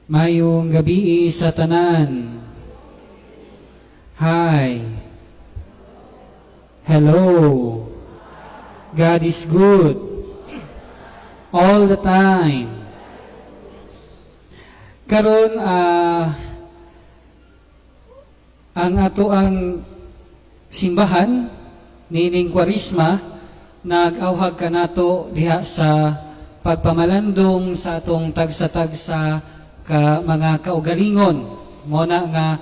Maayong gabii sa tanan. Hi. Hello. God is good. All the time. Karon ang ato ang simbahan niining Kwaresma nag-awhag kanato diha sa pagpamalandong sa atong tagsa-tagsa ka mga kaugalingon. Mo na nga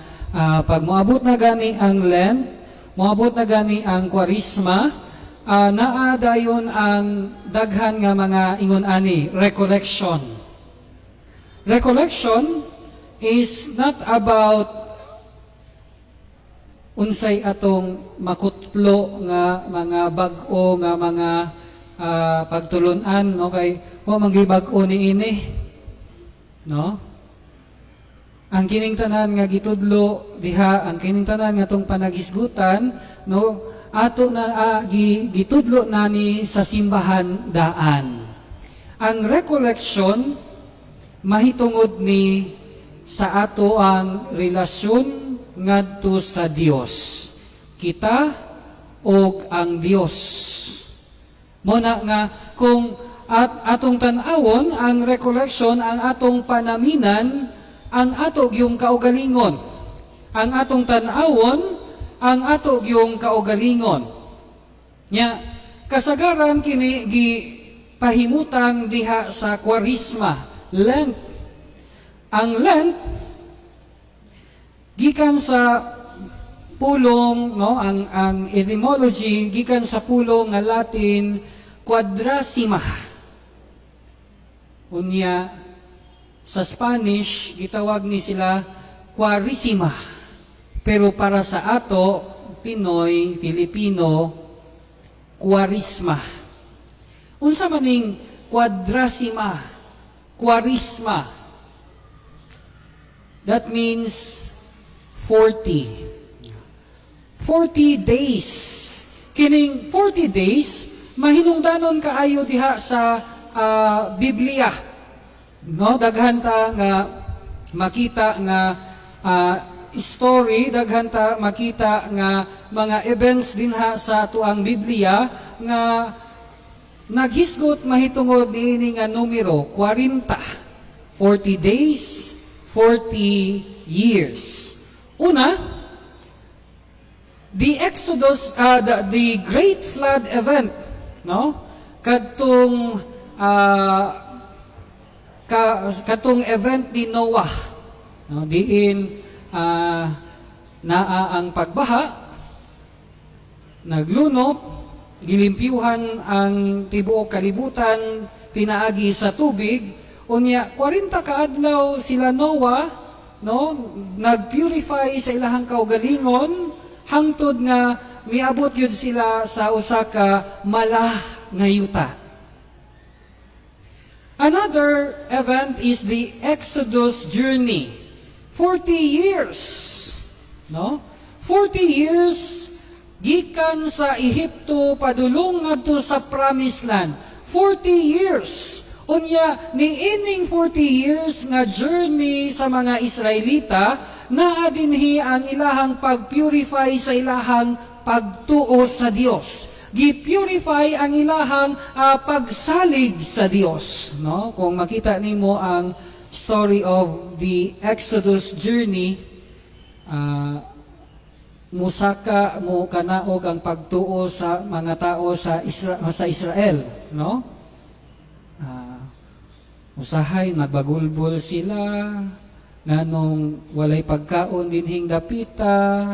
pag moabot na gani ang Lent, moabot na gani ang Kwaresma, naa dayon ang daghan nga mga ingon ani recollection. Recollection is not about unsay atong makutlo nga mga bag-o nga mga pagtulunan, no, kay wa man gyud bag-o niini, no? Ang kining tanan nga gitudlo diha, ang kining tanan nga atong panaghisgutan, no, ato na gitudlo na ni sa simbahan daan. Ang recollection mahitungod ni sa ato ang relasyon ngadto sa Dios, kita og ang Dios. Mo na nga kung at atong tan-awon ang recollection, ang atong panaminan ang ato gyung kaugalingon, ang atong tan-awon ang ato gyung kaugalingon. Nya kasagaran kini gi pahimutang diha sa Kwaresma, Lent. Ang Lent gikan sa pulong, no, ang etymology gikan sa pulong nga Latin quadrasima. Unya sa Spanish gitawag ni sila Quaresima. Pero para sa ato, Pinoy, Filipino, Kwaresma. Unsa maning quadrasima, Quaresma? That means 40. 40 days. Kining 40 days, mahinungdanon kaayo diha sa Biblia. No, daghan ta nga makita nga story, daghan ta makita nga mga events dinha sa atuang Biblia nga naghisgot mahitungod niini nga numero 40. 40 days, 40 years. Una, the Exodus, the Great Flood event, no? Kadtong katong event ni Noah, no? Diin naa ang pagbaha, naglunop, gilimpyuhan ang tibuok kalibutan pinaagi sa tubig. Unya 40 ka adlaw sila Noah, no, nagpurify sa ilahang kaugalingon hangtod nga miabot gyud sila sa usa ka mala nga yuta. Another event is the Exodus journey. 40 years. No? 40 years gikan sa Ehipto padulong ngadto sa Promised Land. 40 years. Unya niining 40 years nga journey sa mga Israelita, naa dinhi ang ilahang pag-purify sa ilahang pagtuo sa Dios. Gi-purify ang ilahang pagsalig sa Dios, no? Kung makita nimo ang story of the Exodus journey, musaka, mo kanaog ang pagtuo sa mga tao sa Israel, no? Usahay nagbagulbol sila nganong walay pagkaon dinhing dapita,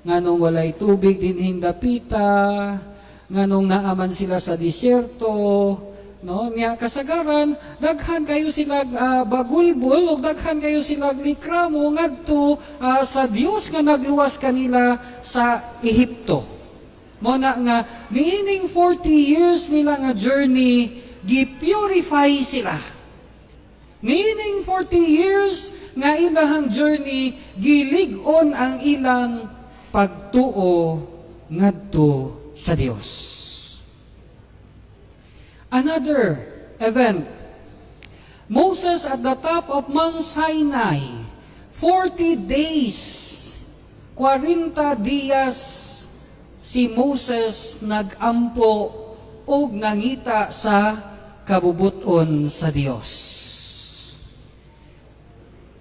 nganong walay tubig dinhing dapita, nganong naaman sila sa disyerto, no? Nya kasagaran daghan kayo sila bagulbol ug daghan kayo sila reklamo ngadto sa Dios nga nagluwas kanila sa Ehipto. Mo na nga niining 40 years nila nga journey, gi-purify sila. Meaning 40 years nga ilahang journey, gilig-on ang ilang pagtuo ngadto sa Dios. Another event, Moses at the top of Mount Sinai, 40 days, 40 dias si Moses nagampo og nangita sa kabubuton sa Dios.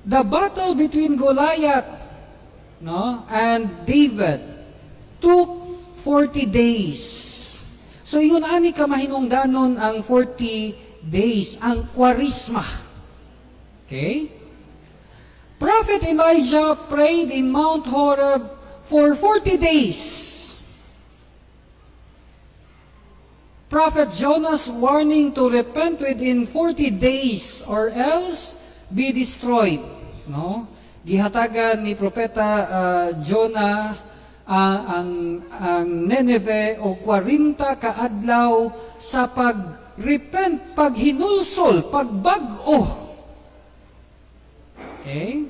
The battle between Goliath, no, and David took 40 days. So ingon ani ka mahinungdanon ang 40 days, ang Kwaresma. Okay? Prophet Elijah prayed in Mount Horeb for 40 days. Prophet Jonah's warning to repent within 40 days or else be destroyed. No? Gihatagan ni Propeta Jonah ang Nineveh og 40 ka adlaw sa pag-repent, paghinulsol, pagbag-o. Okay?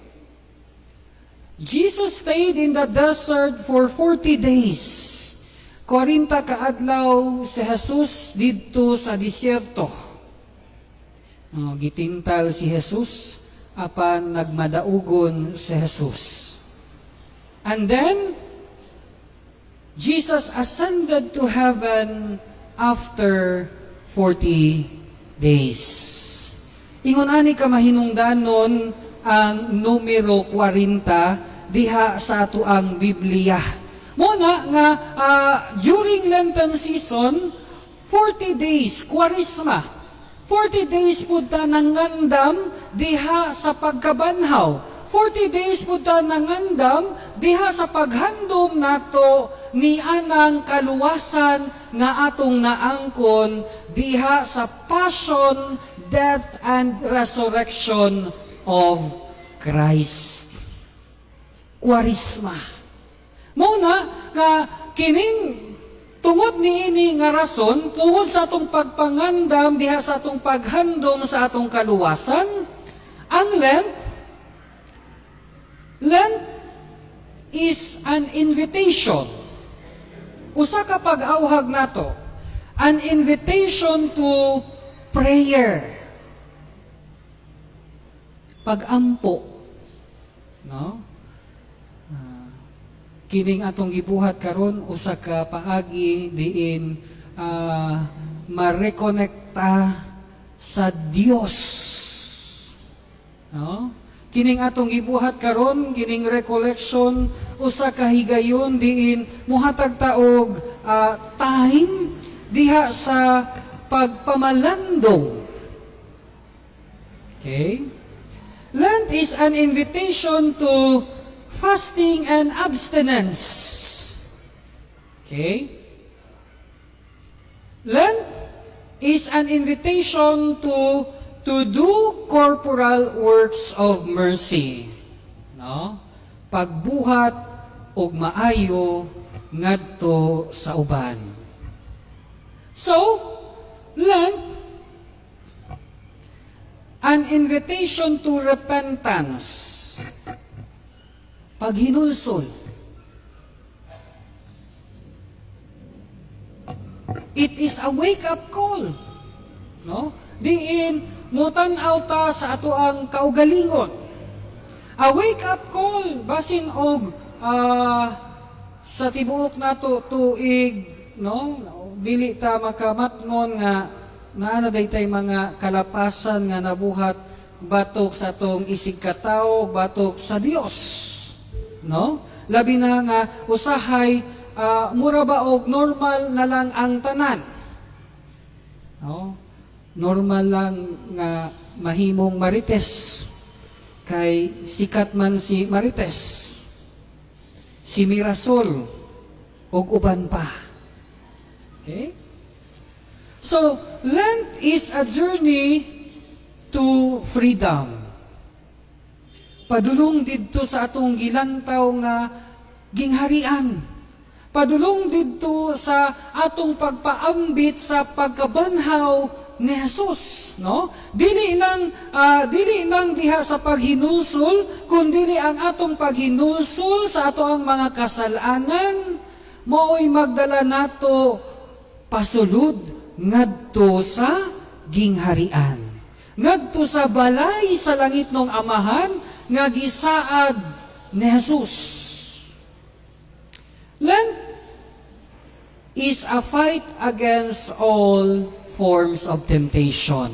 Jesus stayed in the desert for 40 days. 40 kaadlaw si Jesus didto sa disyerto. Oh, gitintal si Jesus apan nagmadaugon si Jesus. And then Jesus ascended to heaven after 40 days. Ingon ani ka mahinungdanon ang numero 40 diha sa atoang Biblia. Mao na nga during Lenten season, 40 days, Kwaresma. 40 days pud ta nangandam diha sa pagkabanhaw. 40 days pud ta nangandam diha sa paghandom nato ni anang kaluwasan nga atong naangkon diha sa passion, death, and resurrection of Christ. Kwaresma. Mao na nga kining tungod niini nga rason, tungod sa atong pagpangandam diha sa atong paghandom sa atong kaluwasan, ang Lent is an invitation. Usa ka pag-awhag nato, an invitation to prayer. Pagampo. No? Kining atong gibuhat karon, usa ka paagi diin marekonekta sa Dios. No? Kining atong gibuhat karon, kining recollection, usa ka higayon diin muhatag ta og time diha sa pagpamalandong. Okay? Lent is an invitation to fasting and abstinence. Okay? Lent is an invitation to do corporal works of mercy. No? Pagbuhat og maayo ngadto sa uban. So, Lent, an invitation to repentance. Paghinulsol. It is a wake-up call. No? Diin mutan-aw ta sa atoang kaugalingon. A wake-up call basin og sa tibuok nato tuig, no, dili ta makamatngon nga naa na day tay mga kalapasan nga nabuhat batok sa atong isig katawo, batok sa Dios, no? Labi na nga usahay mura ba og normal na lang ang tanan, no? Normal lang nga mahimong marites kay sikat man si Marites, si Mirasol ug uban pa. Okay? So, Lent is a journey to freedom. Padulong didto sa atong gilantaw nga gingharian. Padulong didto sa atong pagpaambit sa pagkabanhaw ni Jesus, no? Dili lang diha sa paghinulsol, kundi ang atong paghinulsol sa atoang mga kasalanan mao'y magdala nato pasulod ngadto sa gingharian. ngadto sa balay sa langitnong Amahan nga gisaad ni Jesus. Lent is a fight against all forms of temptation.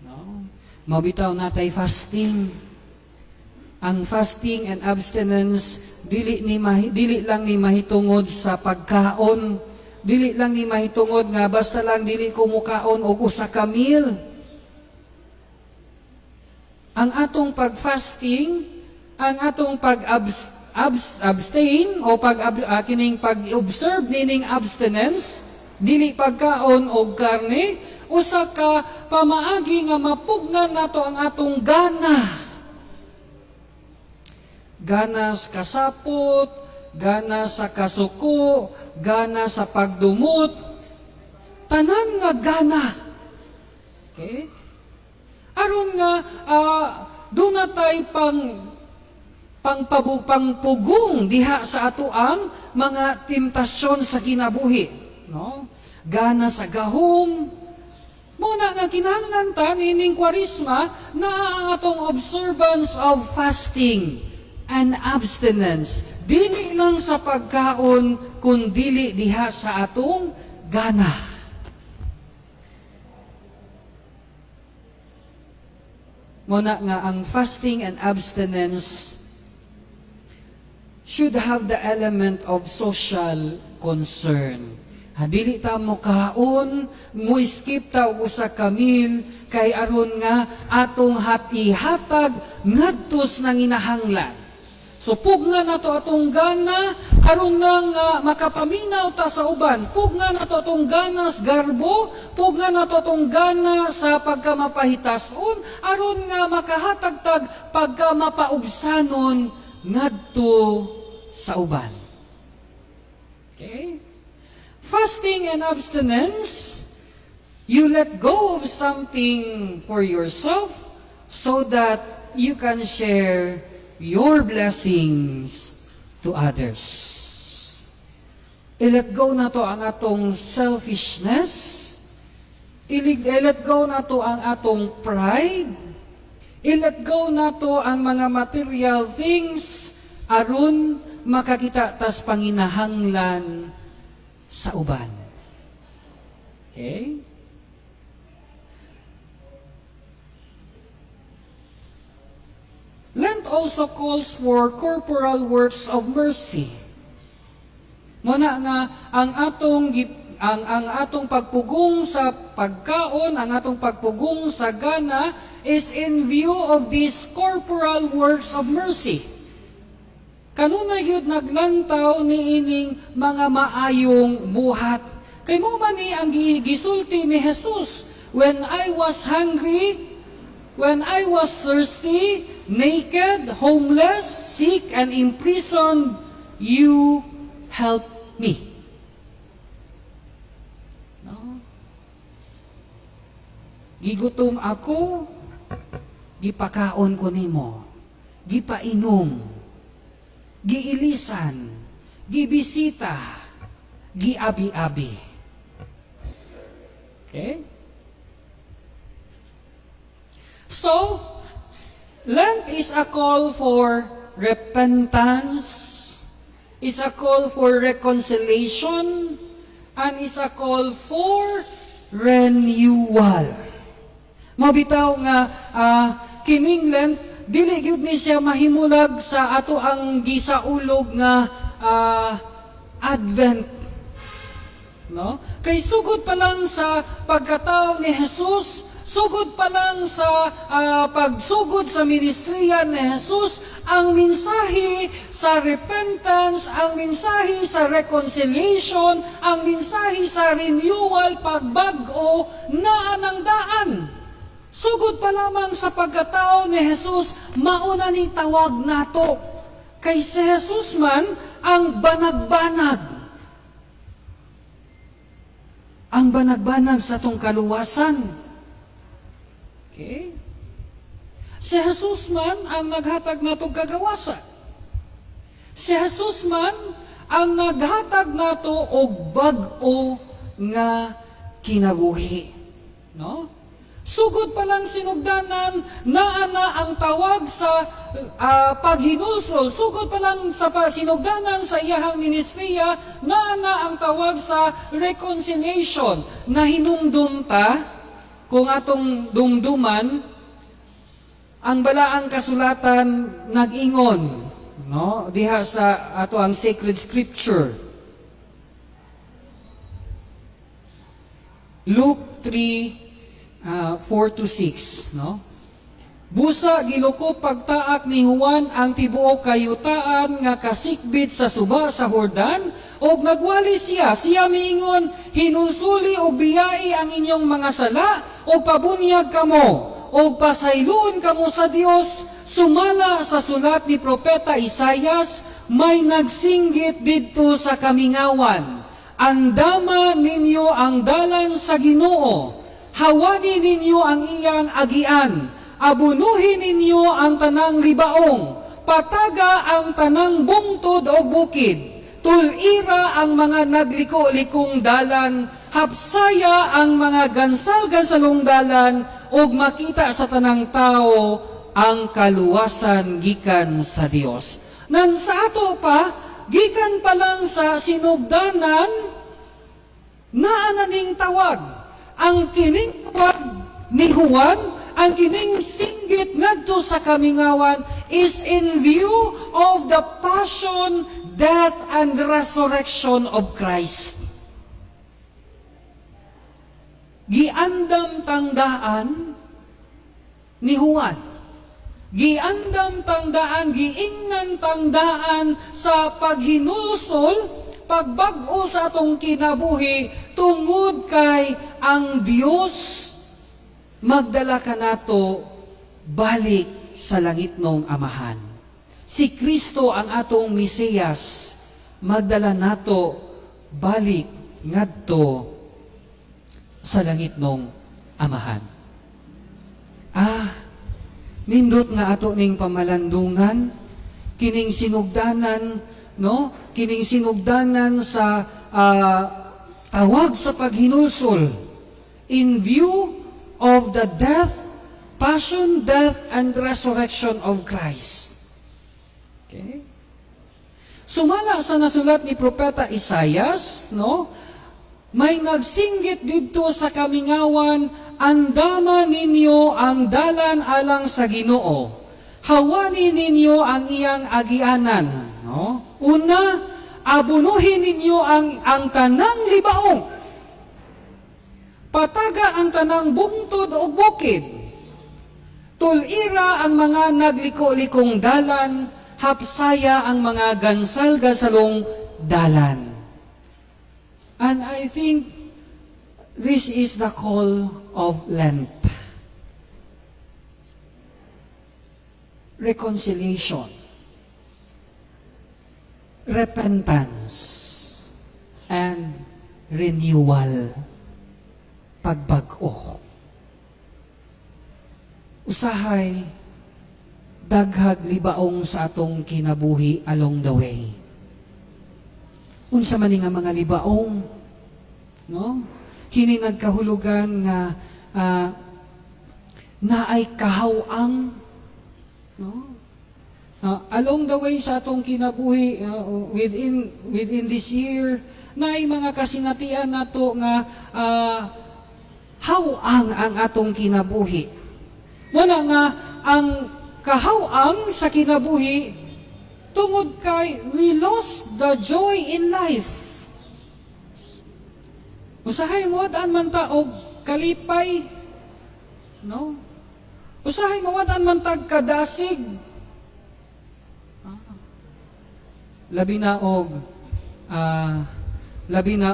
No? Mao bitaw naa tay fasting. Ang fasting and abstinence, dili lang ni mahitungod sa pagkaon, dili lang ni mahitungod nga basta lang dili ko mukaon og usa ka meal. Ang atong pag-fasting, ang atong pag-abstain o pag kining pag-observe nining abstinence, dili pagkaon og karne, usa ka pamaagi nga mapugnan nato ang atong gana. Gana sa kasapot, gana sa kasuko, gana sa pagdumot, tanan nga gana. Okay? Aron nga duna tay pangpugong diha sa ato ang mga temptasyon sa kinabuhi, no? Gana sa gahom. Mao na nga kinahanglan ta nining Kwaresma na ang atong observance of fasting and abstinence, dili lang sa pagkaon kundili diha sa atong gana. Mao na nga ang fasting and abstinence should have the element of social concern. Ha, dili ta mo kaon, mo skip ta og usa ka meal kay aron nga atong hati-hatag ngadto sa nanginahanglan. So pugna nato atong gana aron nga nga makapaminaw ta sa uban. Pugna nato atong gana sa garbo, pugna nato atong gana sa pagkamapahitason aron nga makahatag tag pagkamapaubsanon ngadto sa uban. Okay? Fasting and abstinence, you let go of something for yourself so that you can share your blessings to others. I-let go nato ang atong selfishness, i-let go nato ang atong pride, i-let go nato ang mga material things aron makakita tas panginahanglan sa uban. Okay? Lent also calls for corporal works of mercy. Mao na nga ang atong pagpugong sa pagkaon, ang atong pagpugong sa gana is in view of these corporal works of mercy. Kanunay gyud naglantaw niining mga maayong buhat. Kay mao man ni ang gisulti ni Jesus, "When I was hungry, when I was thirsty, naked, homeless, sick, and imprisoned, you helped me." No? Gigutom ako, gipakaon ko nimo, gipainom, giilisan, gibisita, giabi-abi. Okay? So, Lent is a call for repentance, is a call for reconciliation, and is a call for renewal. Mao bitaw nga kining Lent dili gyud ni siya mahimulag sa ato ang gisaulog nga Advent. No? Kay sugod pa lang sa pagkatao ni Jesus, sugod pa lang sa pagsugod sa ministriya ni Jesus, ang mensahe sa repentance, ang mensahe sa reconciliation, ang mensahe sa renewal, pagbag-o, naa nang daan. Sugod pa lamang sa pagkatao ni Jesus, mao na ni tawag nato. Kay si Jesus man ang banag-banag. Ang banag-banag sa atong kaluwasan. Okay? Si Jesus man ang naghatag natong kagawasan. Si Jesus man ang naghatag nato og bag-o nga kinabuhi. No? Sugod pa lang sinugdanan, naa na ang tawag sa paghinulsol. Sugod pa lang sa sinugdanan sa iyahang ministriya, naa na ang tawag sa reconciliation. Nahinumdum ta, kung atong dumduman, ang balaang kasulatan nag-ingon, no, diha sa ato ang sacred scripture. Luke 3, 4 to 6, no? Busa gilukop pagtaak ni Juan ang tibuok kayutaan nga kasikbit sa suba sa Jordan ug nagwali siya. Siya miingon, "Hinulsuli og biyai ang inyong mga sala ug pabunyag kamo ug pasayloon kamo sa Dios sumala sa sulat ni propeta Isayas, may nagsinggit didto sa kamingawan, andama ninyo ang dalan sa Ginoo, hawani ninyo ang iyang agian, abunuhin ninyo ang tanang libaong, pataga ang tanang bungtod o bukid, tulira ang mga nagliko-likong dalan, hapsaya ang mga gansal-gansalong dalan, ug makita sa tanang tao ang kaluwasan gikan sa Dios." Nan sa ato pa, gikan pa lang sa sinugdanan, naa na ning tawag. Ang kining tawag ni Juan, ang kining singgit ngadto sa kamingawan is in view of the passion, death, and resurrection of Christ. Giandam tangdaan ni Juan. Giandam tangdaan, giingnan tangdaan sa paghinulsol, pagbag-o sa atong kinabuhi, tungod kay ang Dios magdala kanato balik sa langitnong Amahan. Si Kristo ang atong Mesiyas, magdala nato balik ngadto sa langitnong Amahan. Nindot nga ato ning pamalandungan, kining sinugdanan, no? Kining sinugdanan sa tawag sa paghinulsol in view of the death, passion, death, and resurrection of Christ. Okay? Sumala sa nasulat ni Propeta Isayas, no? May nagsinggit didto sa kamingawan, andama ninyo ang dalan alang sa Ginoo. Hawani ninyo ang iyang agianan, no? Una, abunuhin ninyo ang tanang libaong. Pataga ang tanang bungtod o bukid. Tulira ang mga nagliko-likong dalan, hapsaya ang mga gansal-gansalong dalan. And I think this is the call of Lent. Reconciliation, repentance, and renewal. Pagbag-o. Usahay, daghag libaong sa atong kinabuhi along the way. Unsa man ni nga mga libaong, no? Kini nagkahulugan nga naay kahawang, no? Along the way sa atong kinabuhi, within within this year, naay mga kasinatian nato nga hawang ang atong kinabuhi. Wala nga ang kahawang sa kinabuhi tungod kay we lost the joy in life. Usahay mawad-an man ta og kalipay, no? Usahay mawad-an man tag kadasig. Labi na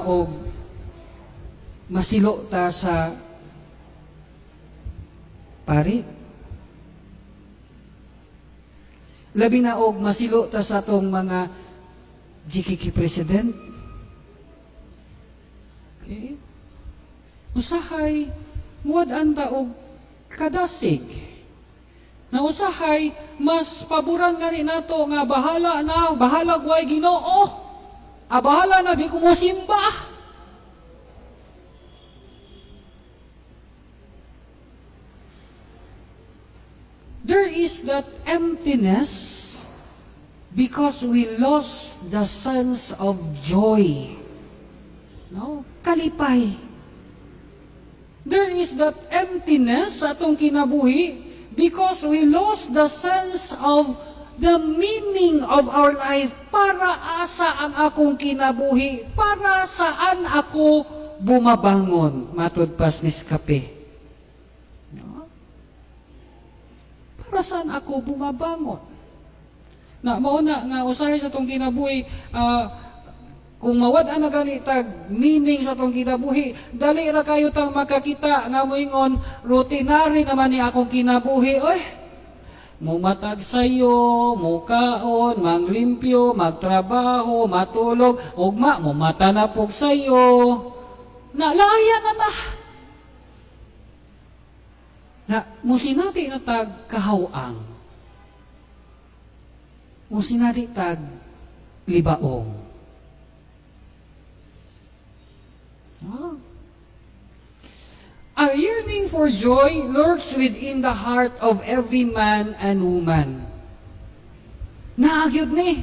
og masilo ta sa pari. Labi na og masilo ta sa atong mga GKK president. Okay? Usahay muwad-an ta og kadasig. Na usahay mas paboran gani nato nga bahala na, bahala gway Ginoo. Ah, bahala na di ko mosimba. is that emptiness because we lost the sense of joy. No? Kalipay. There is that emptiness sa atong kinabuhi because we lost the sense of the meaning of our life. Para asa ang akong kinabuhi? Para saan ako bumabangon? Matud pas Nescafe. No? Para saan ako bumabangon? Na mao na nga usahay sa atong kinabuhi, kung mawad-an na gani tag meaning sa atong kinabuhi, dali ra kayo tang makakita nga moingon, "Routinary naman ni akong kinabuhi oy. Mumatag sayo, mukaon, manglimpyo, magtrabaho, matulog, ugma, mumata na pug sayo." Nalaya na ta. Na, musinati na tag kahawang. Musinati tag libaong. Ah. A yearning for joy lurks within the heart of every man and woman. Naa gyud ni.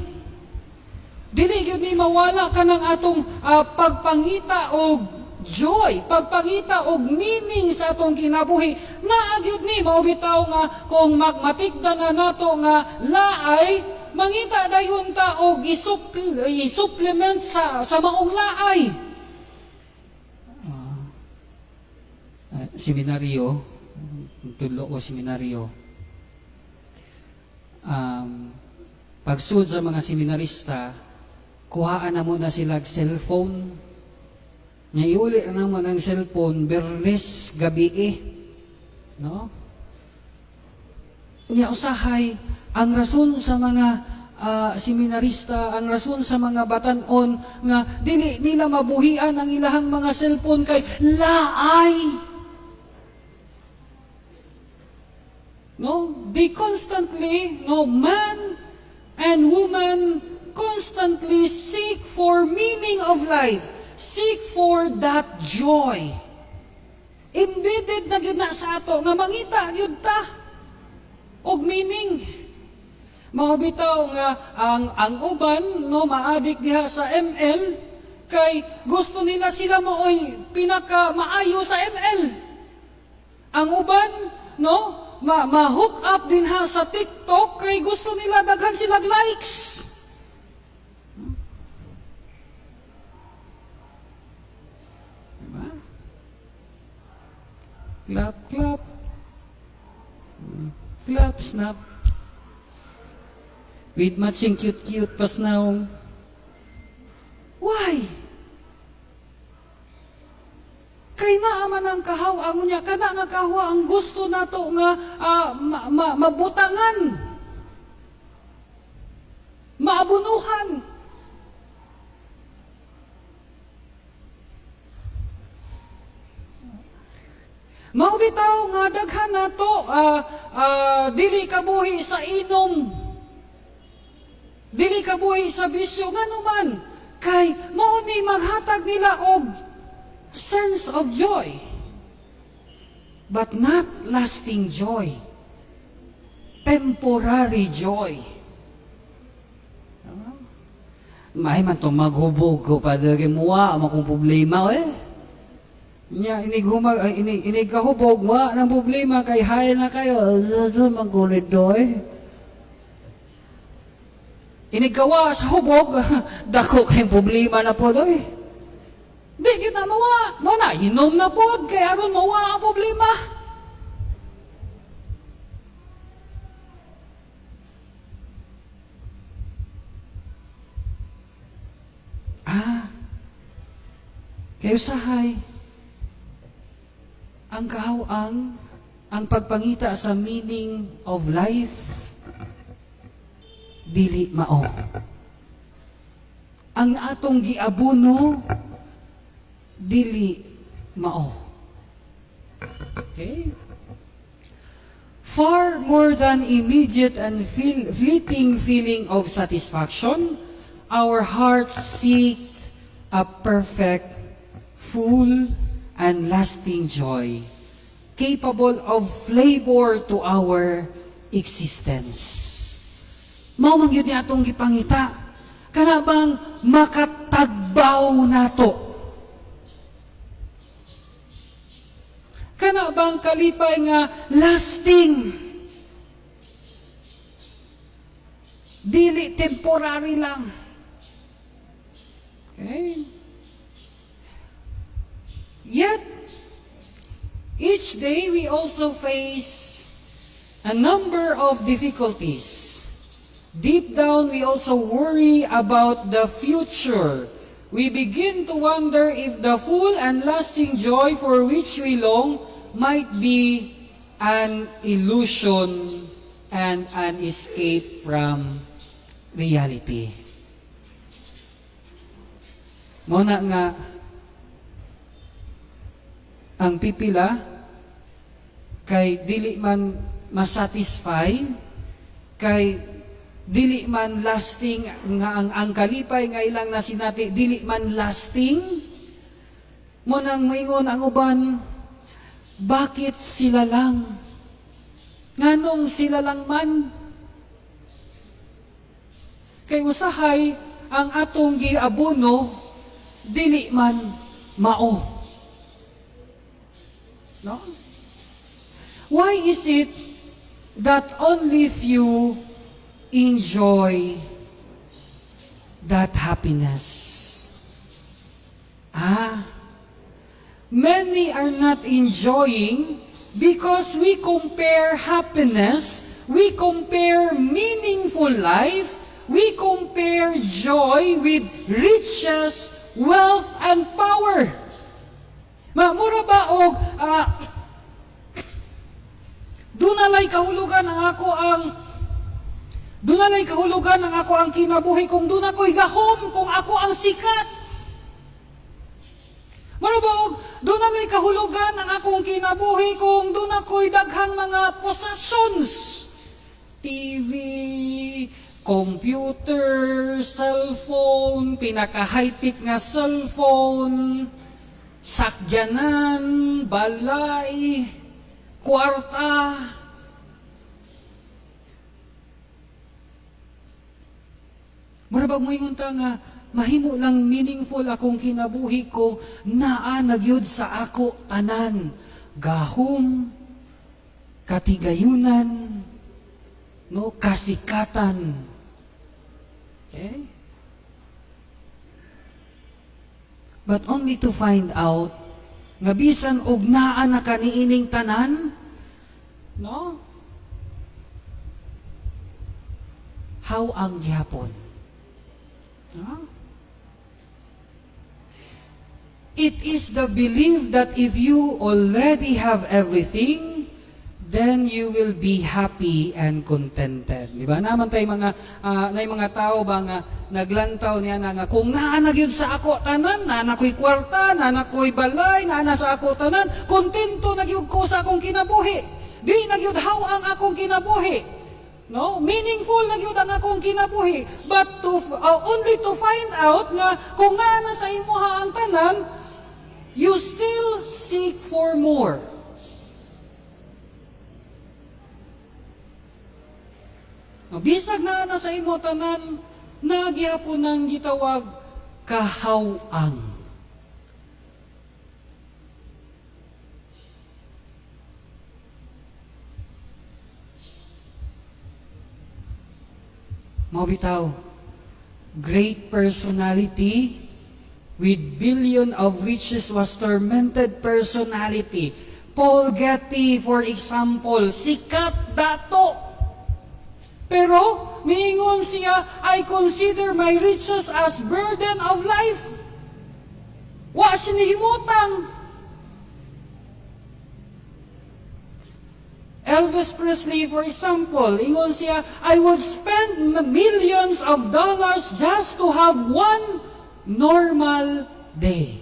Dili gyud ni mawala kanang atong pagpangita og joy, pagpangita og meaning sa atong kinabuhi. Naa gyud ni. Mao bitaw nga kung magmatigda na nato nga laay, mangita dayon ta og i-supplement sa maong laay. Seminaryo, tulo ko seminaryo. Pagsud sa mga seminarista, kuhaan na muna sila cellphone. Nga iuli na naman ang cellphone, Bernes gabi eh. No? Nya usahay, ang rason sa mga seminarista, ang rason sa mga batanon nga dili nila mabuhian ang ilahang mga cellphone kay laay. No? They constantly, no, man and woman constantly seek for meaning of life, seek for that joy. Embedded na gyud na sa ato nga mangita gyud ta og meaning. Mao bitaw nga ang uban, no, maadik diha sa ML kay gusto nila sila maoy pinaka maayo sa ML. Ang uban, no, ma-hook up din ha sa TikTok kay gusto nila daghan silang likes. Diba? Clap, clap. Clap, snap. With matching cute-cute pasnaw. Why? Kay naa man ang kahaw niya, kana nga kahaw ang gusto nato nga mabutangan, maabunuhan. Mao bitaw nga daghan nato dili kabuhi sa inom, dili kabuhi sa bisyo, nganuman kay mao ni maghatag nila og sense of joy, but not lasting joy, temporary joy. May man to maghubog ko, Padre, kay muwa ang akong problema eh. Nya inig humag ay, inig kahubog, wa nang problema kay high na kayo, magkulit doy. Inig kawa sa hubog, dako kay problema na po doy. Di gyud na mawa. Mo na hinom na pod kay aron mawa ang problema. Kayo sahay, ang kahawang, ang pagpangita sa meaning of life, dili mao. Ang atong giabuno, dili mao. Okay? Far more than immediate and fleeting feeling of satisfaction, our hearts seek a perfect, full, and lasting joy, capable of flavor to our existence. Mao man gyud ni atong gipangita. Kana bang makatagbaw nato? Kana bang kalipay nga lasting? Dili temporary lang. Okay? Yet, each day we also face a number of difficulties. Deep down, we also worry about the future. We begin to wonder if the full and lasting joy for which we long might be an illusion and an escape from reality. Mao na nga ang pipila kay dili man masatisfy, kay dili man lasting nga ang kalipay nga ilang nasinati dili man lasting. Mao nang moingon ang uban, "Bakit sila lang? Nganong sila lang man?" Kay usahay ang atong giabono dili man mao, no? Why is it that only few enjoy that happiness? Many are not enjoying because we compare happiness, we compare meaningful life, we compare joy with riches, wealth, and power. Mura ba og dunalay kahulugan ang ako ang kinabuhi kung duna ko'y gahom, kung ako ang sikat. Mura ba og dunalay kahulugan ang akong kinabuhi kung duna ko'y daghang mga possessions? TV, computer, cellphone, pinaka-high-tech nga cellphone, sakyanan, balay, kwarta. Mura ba moingon ta nga mahimo lang meaningful akong kinabuhi kung naa na gyud sa ako tanan, gahom, katigayunan, no, kasikatan? Okay? But only to find out nga bisan og naa na kaniining tanan, no, haw-ang gihapon. Huh? It is the belief that if you already have everything, then you will be happy and contented. Di ba? Naman tay mga nay mga tao ba nga naglantaw niya na nga kung naa na gyud sa ako tanan, naa na ko'y kwarta, naa na ko'y balay, naa na sa ako tanan, kontento na gyud ko sa akong kinabuhi. Di na gyud haw-ang akong kinabuhi. No? Meaningful na gyud ang akong kinabuhi. But to only to find out nga kung naa na sa imuha ang tanan, you still seek for more. No, bisag naa na sa imo tanan, naa gihapon nang gitawag kahaw-ang. Mao bitaw, great personality with billion of riches was tormented personality. Paul Getty, for example, sikat dato. Pero, miingon siya, "I consider my riches as burden of life." Wa siya nihimutang. Elvis Presley, for example, ingon siya, "I would spend millions of dollars just to have one normal day."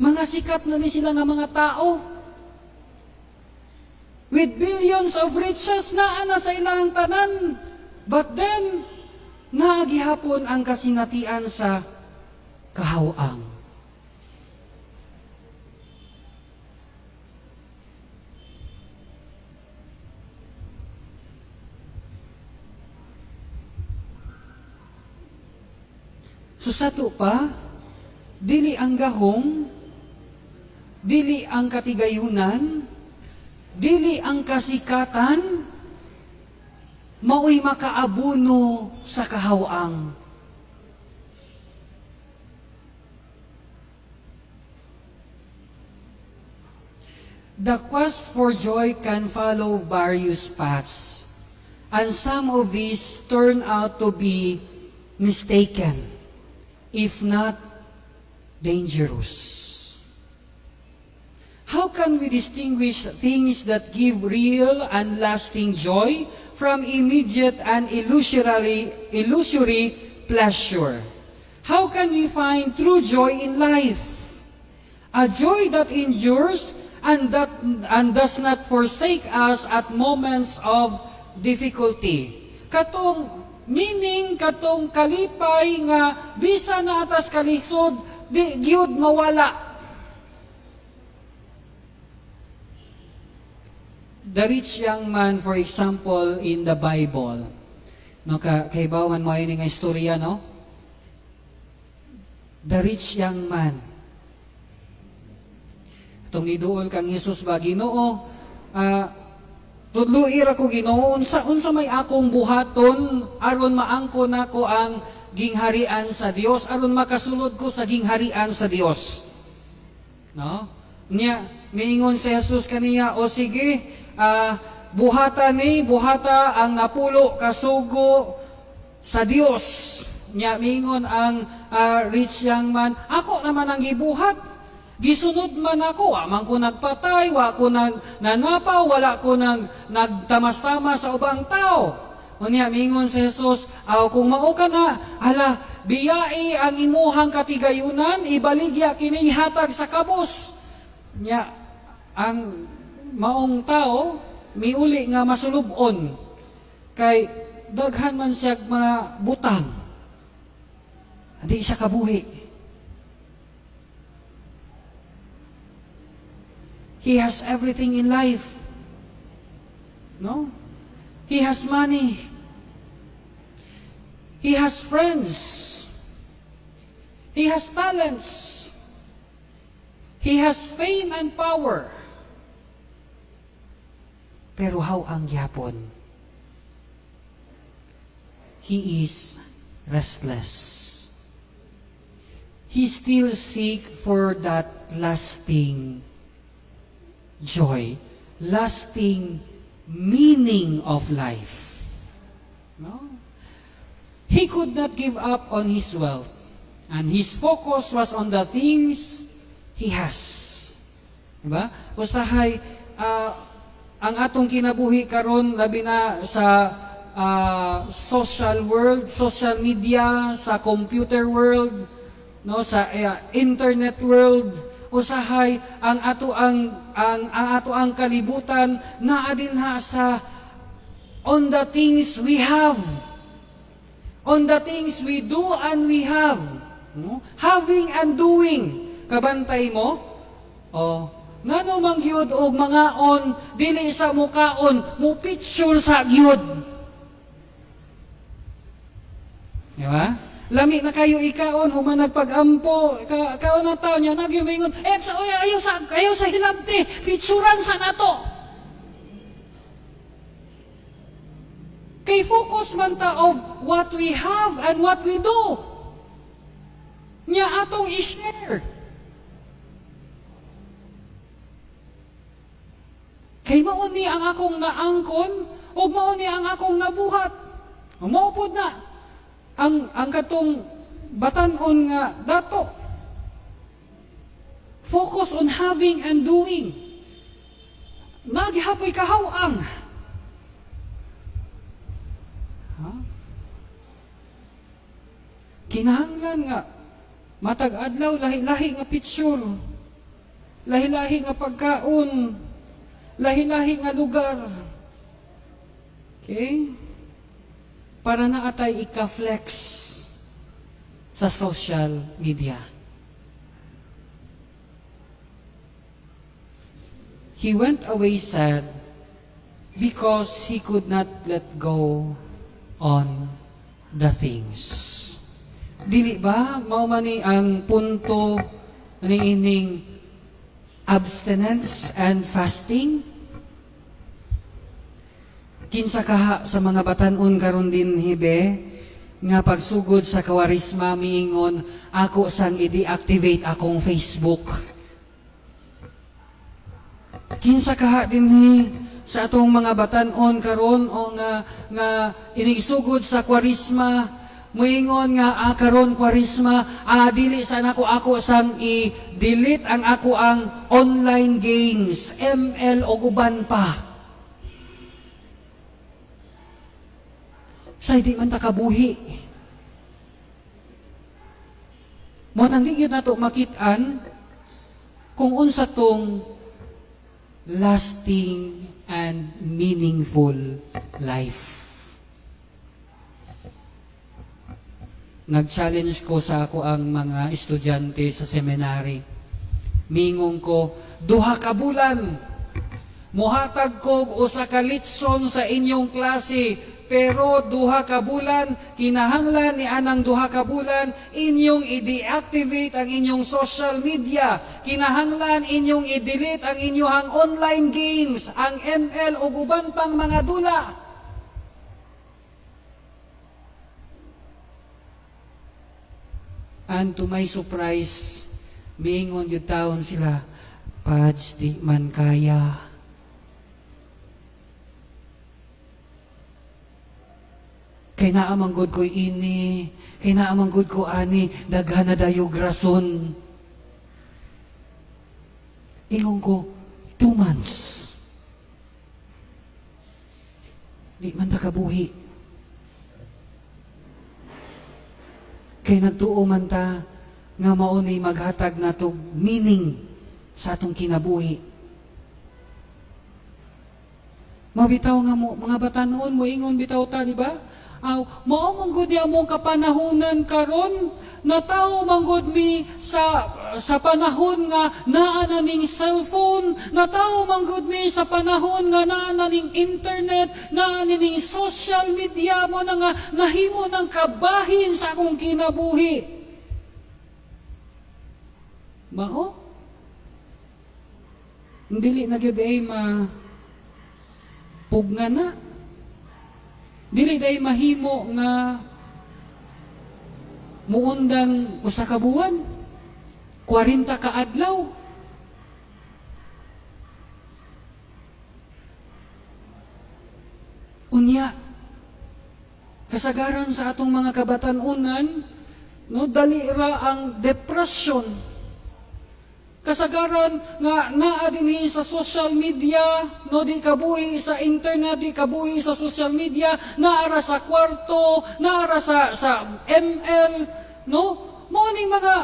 Mga sikat na ni sila nga mga tao. With billions of riches, naa na sa ilang tanan. But then, naa gihapon ang kasinatian sa kahaw-ang. So sa ato pa, dili ang gahom, dili ang katigayunan, dili ang kasikatan, maoy makaabuno sa kahawang. The quest for joy can follow various paths, and some of these turn out to be mistaken, if not dangerous. How can we distinguish things that give real and lasting joy from immediate and illusory pleasure? How can we find true joy in life? A joy that endures and does not forsake us at moments of difficulty. Katong meaning, katong kalipay nga bisan naa ta's kalisod, di gyud mawala. The rich young man, for example, in the Bible. No, kahibaw man mo ini nga istorya, no? The rich young man. Itong niduol kang Jesus ba, "Ginoo, tudloi ra ko, Ginoo, unsa may akong buhaton aron maangkon nako ang gingharian sa Dios, aron makasulod ko sa gingharian sa Dios?" No? Nya, miingon si Jesus kaniya, "O sige, buhata ni, buhata ang 10 ka sugo sa Dios." Nya, miingon ang rich young man, "Ako naman ang gibuhat. Gisunod man ako, wa man ko nagpatay, wa ko nag nanapaw, wala ko nagtamas-tamas sa ubang tao." Unya, mingon si Jesus, "Aw, kung mao ka na, ala, biyai ang imuhang katigayunan, ibaligya kini, hatag sa kabus." Nya, ang maong tao, miuli nga masulubon, kay daghan man siya mga butang. Hindi siya kabuhi. He has everything in life. No? He has money. He has friends. He has talents. He has fame and power. Pero haw-ang gyapon? He is restless. He still seek for that lasting joy, lasting meaning of life. No? He could not give up on his wealth, and his focus was on the things he has. Diba? Usahay, ang atong kinabuhi karon, labi na sa social world, social media, sa computer world, no, sa internet world, usahay ang ato ang kalibutan naa dinha sa on the things we have, on the things we do and we have, no? Having and doing. Kabantay mo, oh, ngano man gyud og mangaon, dili sa mukaon, mo picture sa gyud, di ba? Lami na kayo ikaon, human nagpag-ampo, kaon na tao niya, nagyumingon, eh, sa, oy, ayaw sa hilabti, picturan sa nato. Kay focus man ta of what we have and what we do. Nya atong i-share. Kay mao ni ang akong naangkon ug mao ni ang akong nabuhat. Mao pod na ang katong batan-on nga dato. Focus on having and doing. Naa gihapoy kahawang. Ha? Kinahanglan nga matag adlaw lahi-lahi nga picture, lahi-lahi nga pagkaon, lahi-lahi nga lugar. Okay? Para naa tay ika-flex sa social media. He went away sad because he could not let go on the things. Dili ba mao man ni ang punto niining abstinence and fasting? Kinsa kaha sa mga batan-on karon dinhi be nga pagsugod sa Kwaresma miingon, "Ako sang i-deactivate akong Facebook"? Kinsa kaha dinhi sa atong mga batan-on karon o nga inigsugod sa Kwaresma muingon nga, "Ah, karon Kwaresma, dili sa nako, ako sang i-delete ang ako ang online games, ML o uban pa"? Sa di man ta kabuhi. Mao nang di gyud nato makit-an kung unsa tong lasting and meaningful life. Nag-challenge ko sa ako ang mga estudyante sa seminary. Mingon ko, "2 ka bulan, muhatag ko usa ka litson sa inyong klase, pero 2 ka bulan, kinahanglan ni anang 2 ka bulan, inyong i-deactivate ang inyong social media, kinahanglan inyong i-delete ang inyong online games, ang ML ug uban pang mga dula." And to my surprise, miingon gyud taon sila, "Pads, di man kaya. Kay naa man gud ko ini, kay naa man gud ko ani, daghan na dayog rason." Ingon ko, "2 months. Di man ta kabuhi. Kay nagtuo man ta nga mao ni maghatag natog meaning sa atong kinabuhi." Mabitaw nga mo, mga batanon mo ingon bitaw ta, di ba? Aw, mao man gud among kapanahonan karon, natawo man gud mi sa panahon nga naa na ning cellphone, natawo man gud mi sa panahon nga naa na ning internet, naa ni ning social media, mao na nga nahimo ng kabahin sa akong kinabuhi. Mao? Dili na gyud ay ma pugna na. Dili day mahimo nga muundang 1 ka buwan, 40 ka adlaw. Unya, kasagaran sa atong mga kabatan-unan, no, dali ra ang depression. Kasagaran nga naa dinhi sa social media, no, di kabuhi sa internet, di kabuhi sa social media, naara sa kwarto, naara sa ML, no? Mao ning mga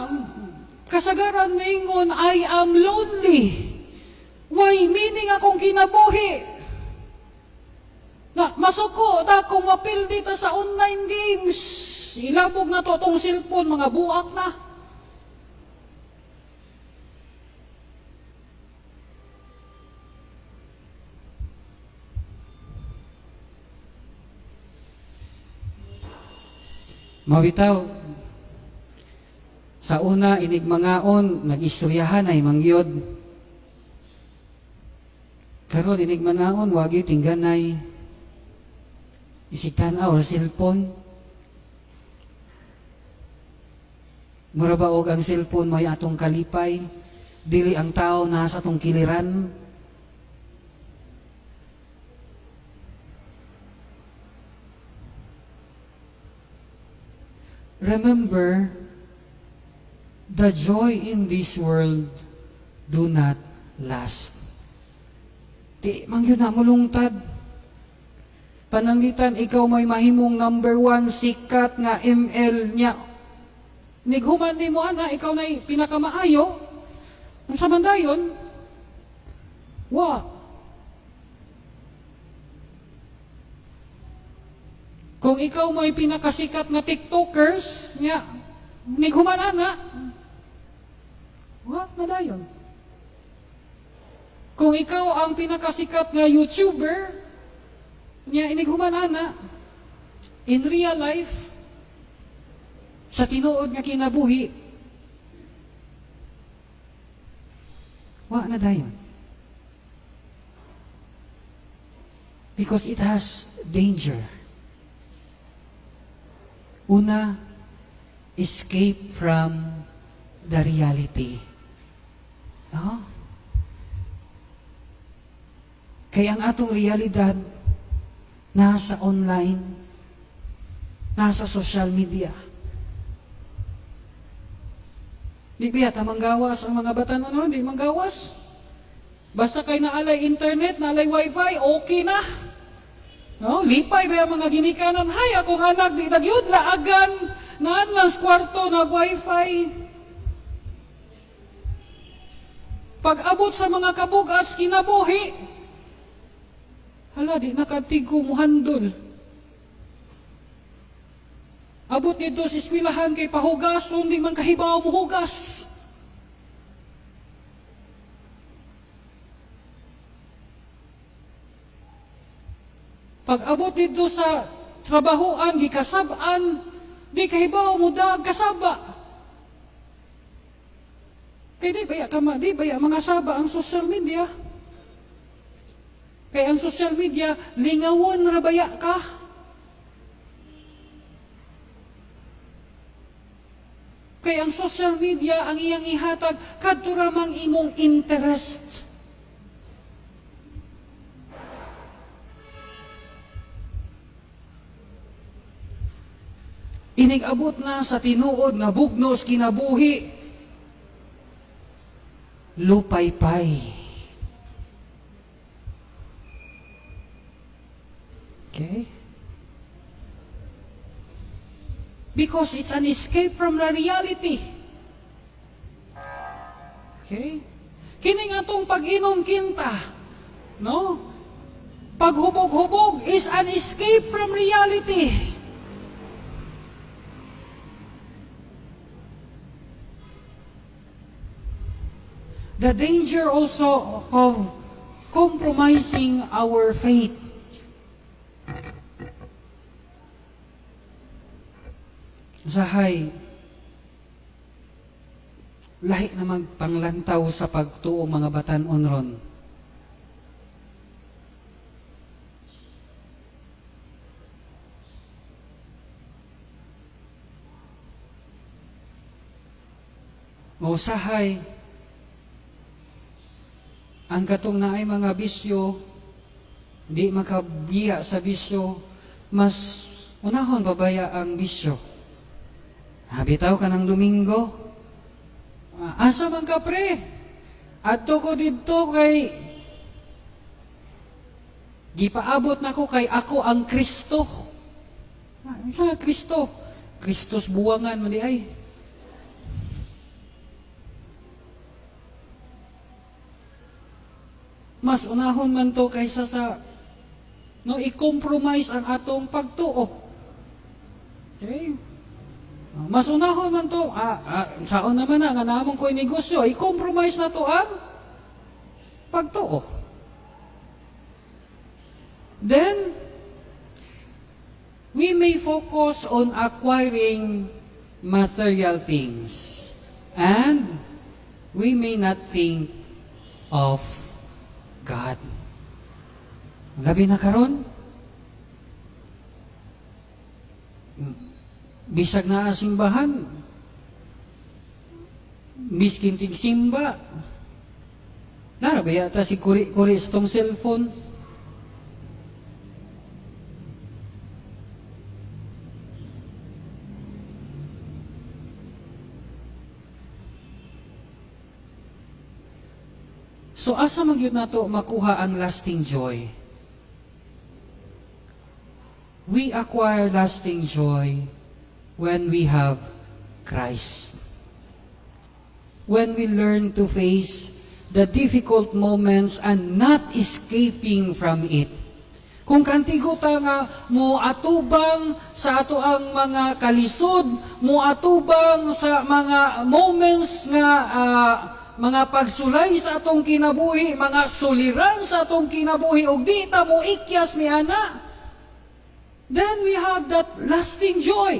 kasagaran maingon, "I am lonely. Why meaning akong kinabuhi?" Na masuko ta kung mapildi ta sa online games. Ilabog na to atong cellphone, mga buak na. Mabitaw, sa una, inig mangaon, nag-istoryahan ay mangyod. Karon inig manaon, wagi tingganay. Isig tan-aw cellphone. Mura ba og ang cellphone may atong kalipay, dili ang tao na sa atong kiliran? Remember, the joy in this world do not last. Di man gyud na mulungtad. Pananglitan ikaw may mahimong number one sikat nga ML niya. Nighuman ni mo ana, ikaw na pinakamaayo. Unsa man dayon? Wa. Kung ikaw may pinakasikat nga TikTokers, nya, nighuman ana, wa na dayon. Kung ikaw ang pinakasikat nga YouTuber, nya inighuman ana, in real life, Sa tinuod nga kinabuhi, wa na dayon. Because it has danger. Una, escape from the reality. No? Kaya ang atong realidad nasa online, nasa social media. Di ba yata manggawas ang mga bata no? Di manggawas. Basta kay naalay internet, naalay wifi, okay na. No? Lipay ba yung mga ginikanan? Hay, akong anak, di nagyud laagan. Naan lang sa kwarto, nag-wifi. Pag abot sa mga kabugas, kinabuhi. Hala, di nakatigo muhandol. Abot dito sa eskwelahan kay pahugason, di man kahibaw muhugas. Pag abot dito sa trabahoan, gikasab-an, di kahibaw mo dag kasaba. Kay di baya kama, di baya mga saba ang social media. Kay ang social media, lingawon ra baya ka. Kay ang social media, ang iyang ihatag, kadto ra mang imong interest. Inig-abot na sa tinuod nga bugnos kinabuhi, lupaypay. Okay? Because it's an escape from the reality. Okay? Kini nga tong pag-inom kinta, no? Paghubog-hubog is an escape from reality. The danger also of compromising our faith. Usahay, lahi na magpanglantaw sa pagtuo mga batan-on ron. Mausahay, ang katong naay mga bisyo, di makabiya sa bisyo, mas unahon babaya ang bisyo. Bitaw ka ng Domingo. Asa man ka, pre? Adto ko didto kay gipaabot nako kay ako ang Kristo. Sa Kristo? Kristus buwangan man di ay. Mas unahon man to kaysa sa no i-compromise ang atong pagtuo. Okay? Mas unahon man to, saon naman na, nga naamong ko'y negosyo, i-compromise na to ang pagtuo. Then, we may focus on acquiring material things and we may not think of God. Labi na karon, bisag na simbahan, miskin tig simba, nara ba yata si kuri-kuri sa tong cellphone? So asa man gyud nato makuha ang lasting joy? We acquire lasting joy when we have Christ. When we learn to face the difficult moments and not escaping from it. Kung kantigo ta nga mo atubang sa ato ang mga kalisod, mo atubang sa mga moments nga mga pagsulay sa atong kinabuhi, mga suliran sa atong kinabuhi, ug di ta mo ikyas ni ana, then we have that lasting joy.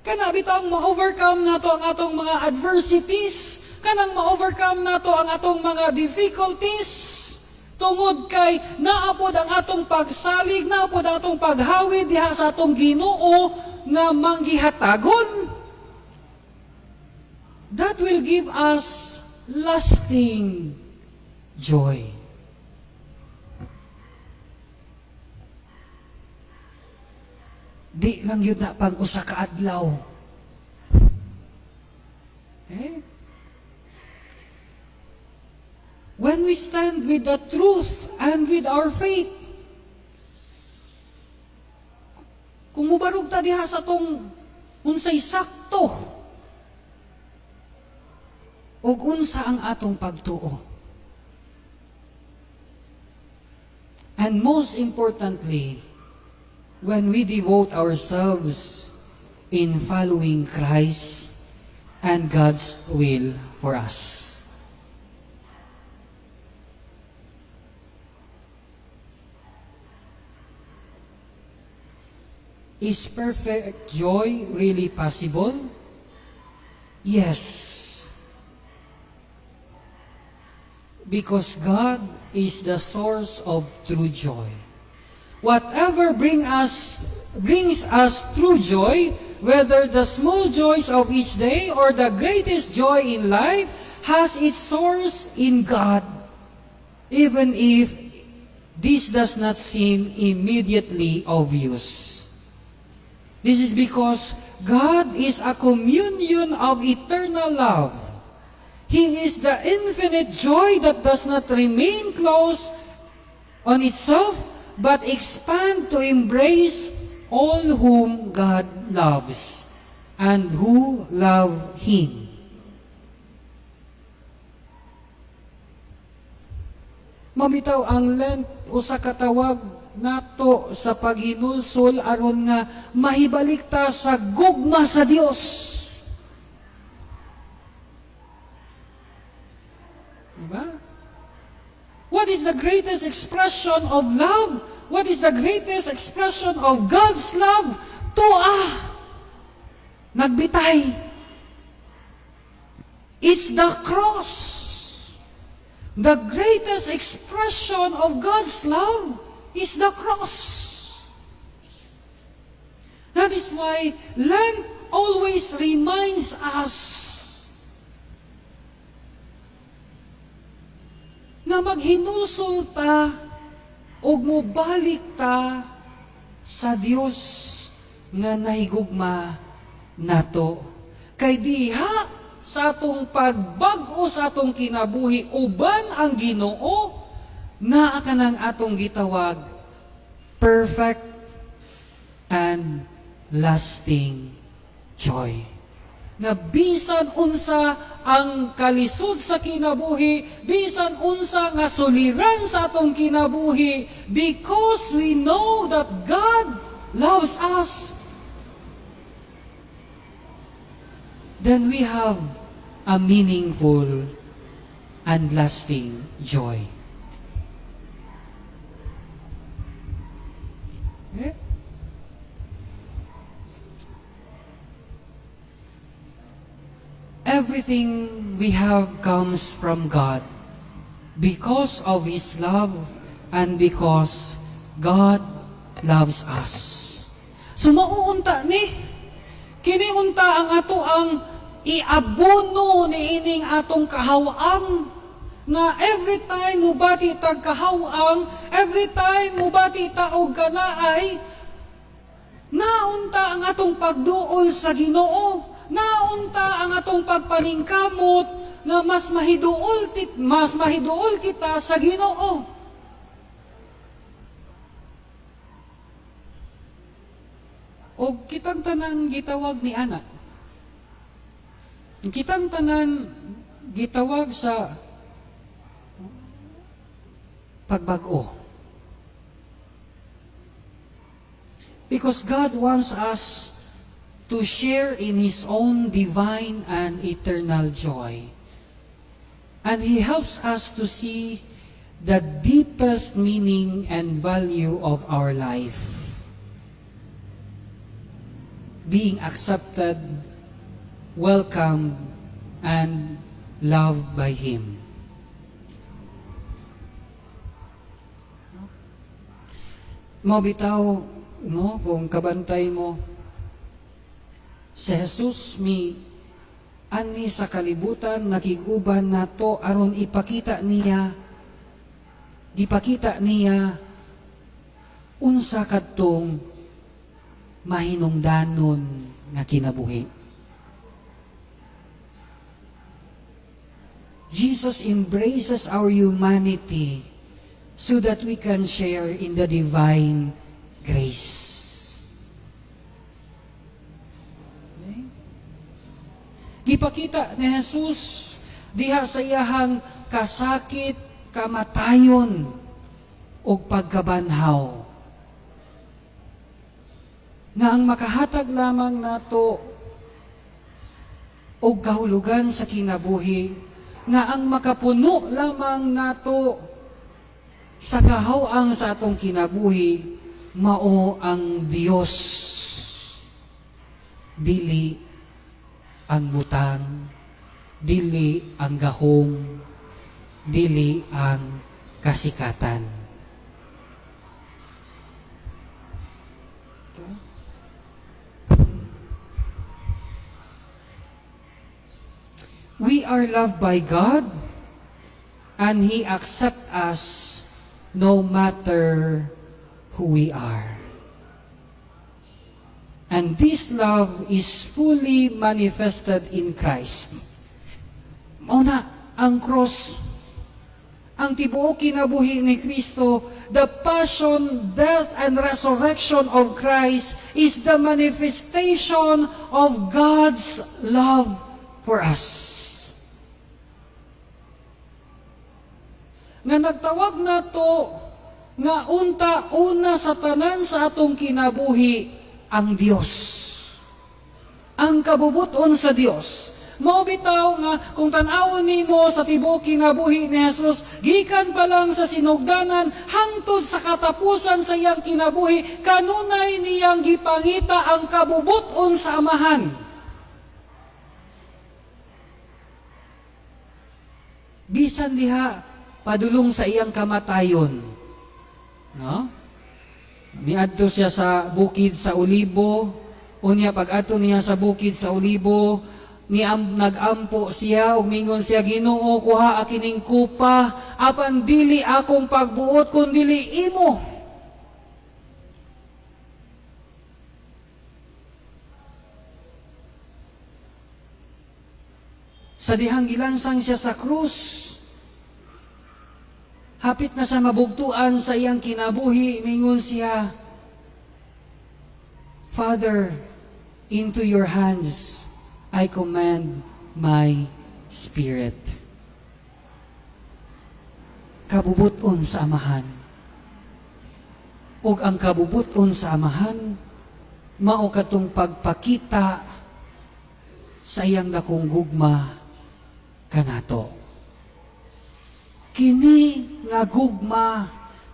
Kana bitang ma-overcome nato ang atong mga adversities, kanang ma-overcome nato ang atong mga difficulties, tungod kay naa pod ang atong pagsalig, naa pod ang atong paghawid diha sa atong Ginoo nga manggihatagon. That will give us lasting joy. Di lang gyud na pang usa ka adlaw. Eh? When we stand with the truth and with our faith, kung mubarog ta diha sa atong unsay sakto ug unsa ang atong pagtuo. And most importantly, when we devote ourselves in following Christ and God's will for us. Is perfect joy really possible? Yes. Because God is the source of true joy. Whatever brings us true joy, whether the small joys of each day or the greatest joy in life, has its source in God, even if this does not seem immediately obvious. This is because God is a communion of eternal love. He is the infinite joy that does not remain closed on itself, but expand to embrace all whom God loves and who love Him. Mao bitaw ang Lent usa ka tawag nato sa paghinulsol aron nga mahibalik ta sa gugma sa Dios. Diba? What is the greatest expression of love? What is the greatest expression of God's love? Tua. Nagbitay. It's the cross. The greatest expression of God's love is the cross. That is why Lent always reminds us nga maghinulsol ta ug mobalik ta sa Dios nga nahigugma nato. Kay diha sa atong pagbag-o sa atong kinabuhi uban ang Ginoo, naa kanang atong gitawag perfect and lasting joy. Nga bisan unsa ang kalisod sa kinabuhi, bisan unsa nga suliran sa atong kinabuhi, because we know that God loves us, then we have a meaningful and lasting joy. Eh? Everything we have comes from God because of His love and because God loves us. So mao unta ni, kini unta ang ato ang iabuno ni ining atong kahawang na every time mubati tag kahawang, every time mubati ta og kanaay, naunta ang atong pagduol sa Ginoo, naunta ang atong pagpaningkamot nga mas mahiduol kita sa Ginoo. O kitang tanan gitawag ni ana. Kitang tanan gitawag sa pagbag-o. Because God wants us to share in His own divine and eternal joy. And He helps us to see the deepest meaning and value of our life. being accepted, welcomed, and loved by Him. Mao bitaw, no, kung kabantay mo, si Jesus mi ani sa kalibutan, nakig-uban nato aron ipakita niya, gipakita niya unsa kadtong mahinungdanon nga kinabuhi. Jesus embraces our humanity so that we can share in the divine grace. Okay? Gipakita ni Jesus diha sa iyahang kasakit, kamatayon ug pagkabanhaw nga ang makahatag lamang nato og kahulugan sa kinabuhi, nga ang makapuno lamang nato sa kahaw-ang sa atong kinabuhi, mao ang Dios, dili ang butang, dili ang gahom, dili ang kasikatan. We are loved by God and He accepts us no matter who we are. And this love is fully manifested in Christ. Mao na ang cross, ang tibuok kinabuhi ni Kristo, the passion, death, and resurrection of Christ is the manifestation of God's love for us. Nga nagtawag nato nga unta una sa tanan sa atong kinabuhi ang Dios. Ang kabubuton sa Dios. Mao bitaw nga kung tan-awon nimo sa tibuok kinabuhi ni Jesus, gikan pa lang sa sinugdanan hangtod sa katapusan sa iyang kinabuhi, kanunay niyang gipangita ang kabubuton sa Amahan. Bisan diha padulong sa iyang kamatayon. No? Miadto siya sa bukid sa Olibo, unya pag-adto niya sa bukid sa Olibo, nagampo siya ug mingon siya, "Ginoo, kuha kining kupa, apan dili akong pagbuot kun dili imo." Sa dihang gilansang siya sa krus, hapit na sa mabugtuan sa iyang kinabuhi, mingon siya, "Father, into your hands I commend my spirit." Kabubuton sa Amahan. Ug ang kabubuton sa Amahan, mao katong pagpakita sa iyang dakong gugma kanato. Kini nga gugma,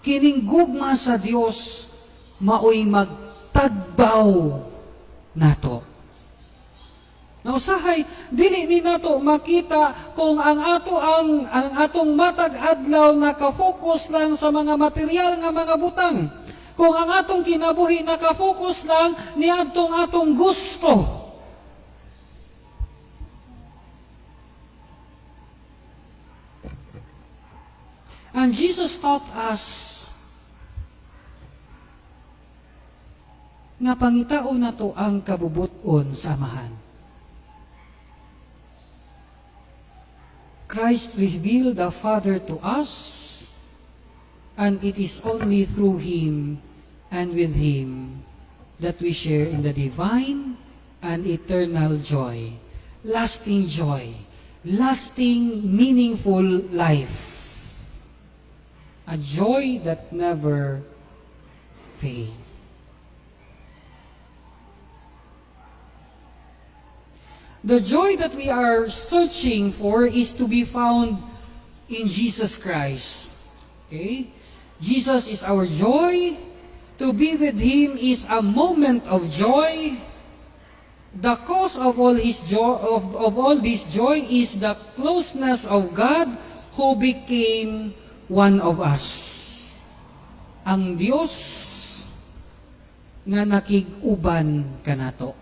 kining gugma sa Dios, maoy magtagbaw nato. Nausahay, dili ni nato makita kung ang atong matag adlaw naka-focus lang sa mga material nga mga butang. Kung ang atong kinabuhi naka-focus lang niadtong atong gusto. And Jesus taught us nga pangitaon nato ang kabubuton sa Amahan. Christ revealed the Father to us, and it is only through Him and with Him that we share in the divine and eternal joy, lasting joy, lasting, meaningful life. A joy that never fades. The joy that we are searching for is to be found in Jesus Christ. Okay? Jesus is our joy. To be with Him is a moment of joy. The cause of all his joy of all this joy is the closeness of God who became one of us. Ang Dios nga nakig-uban kanato.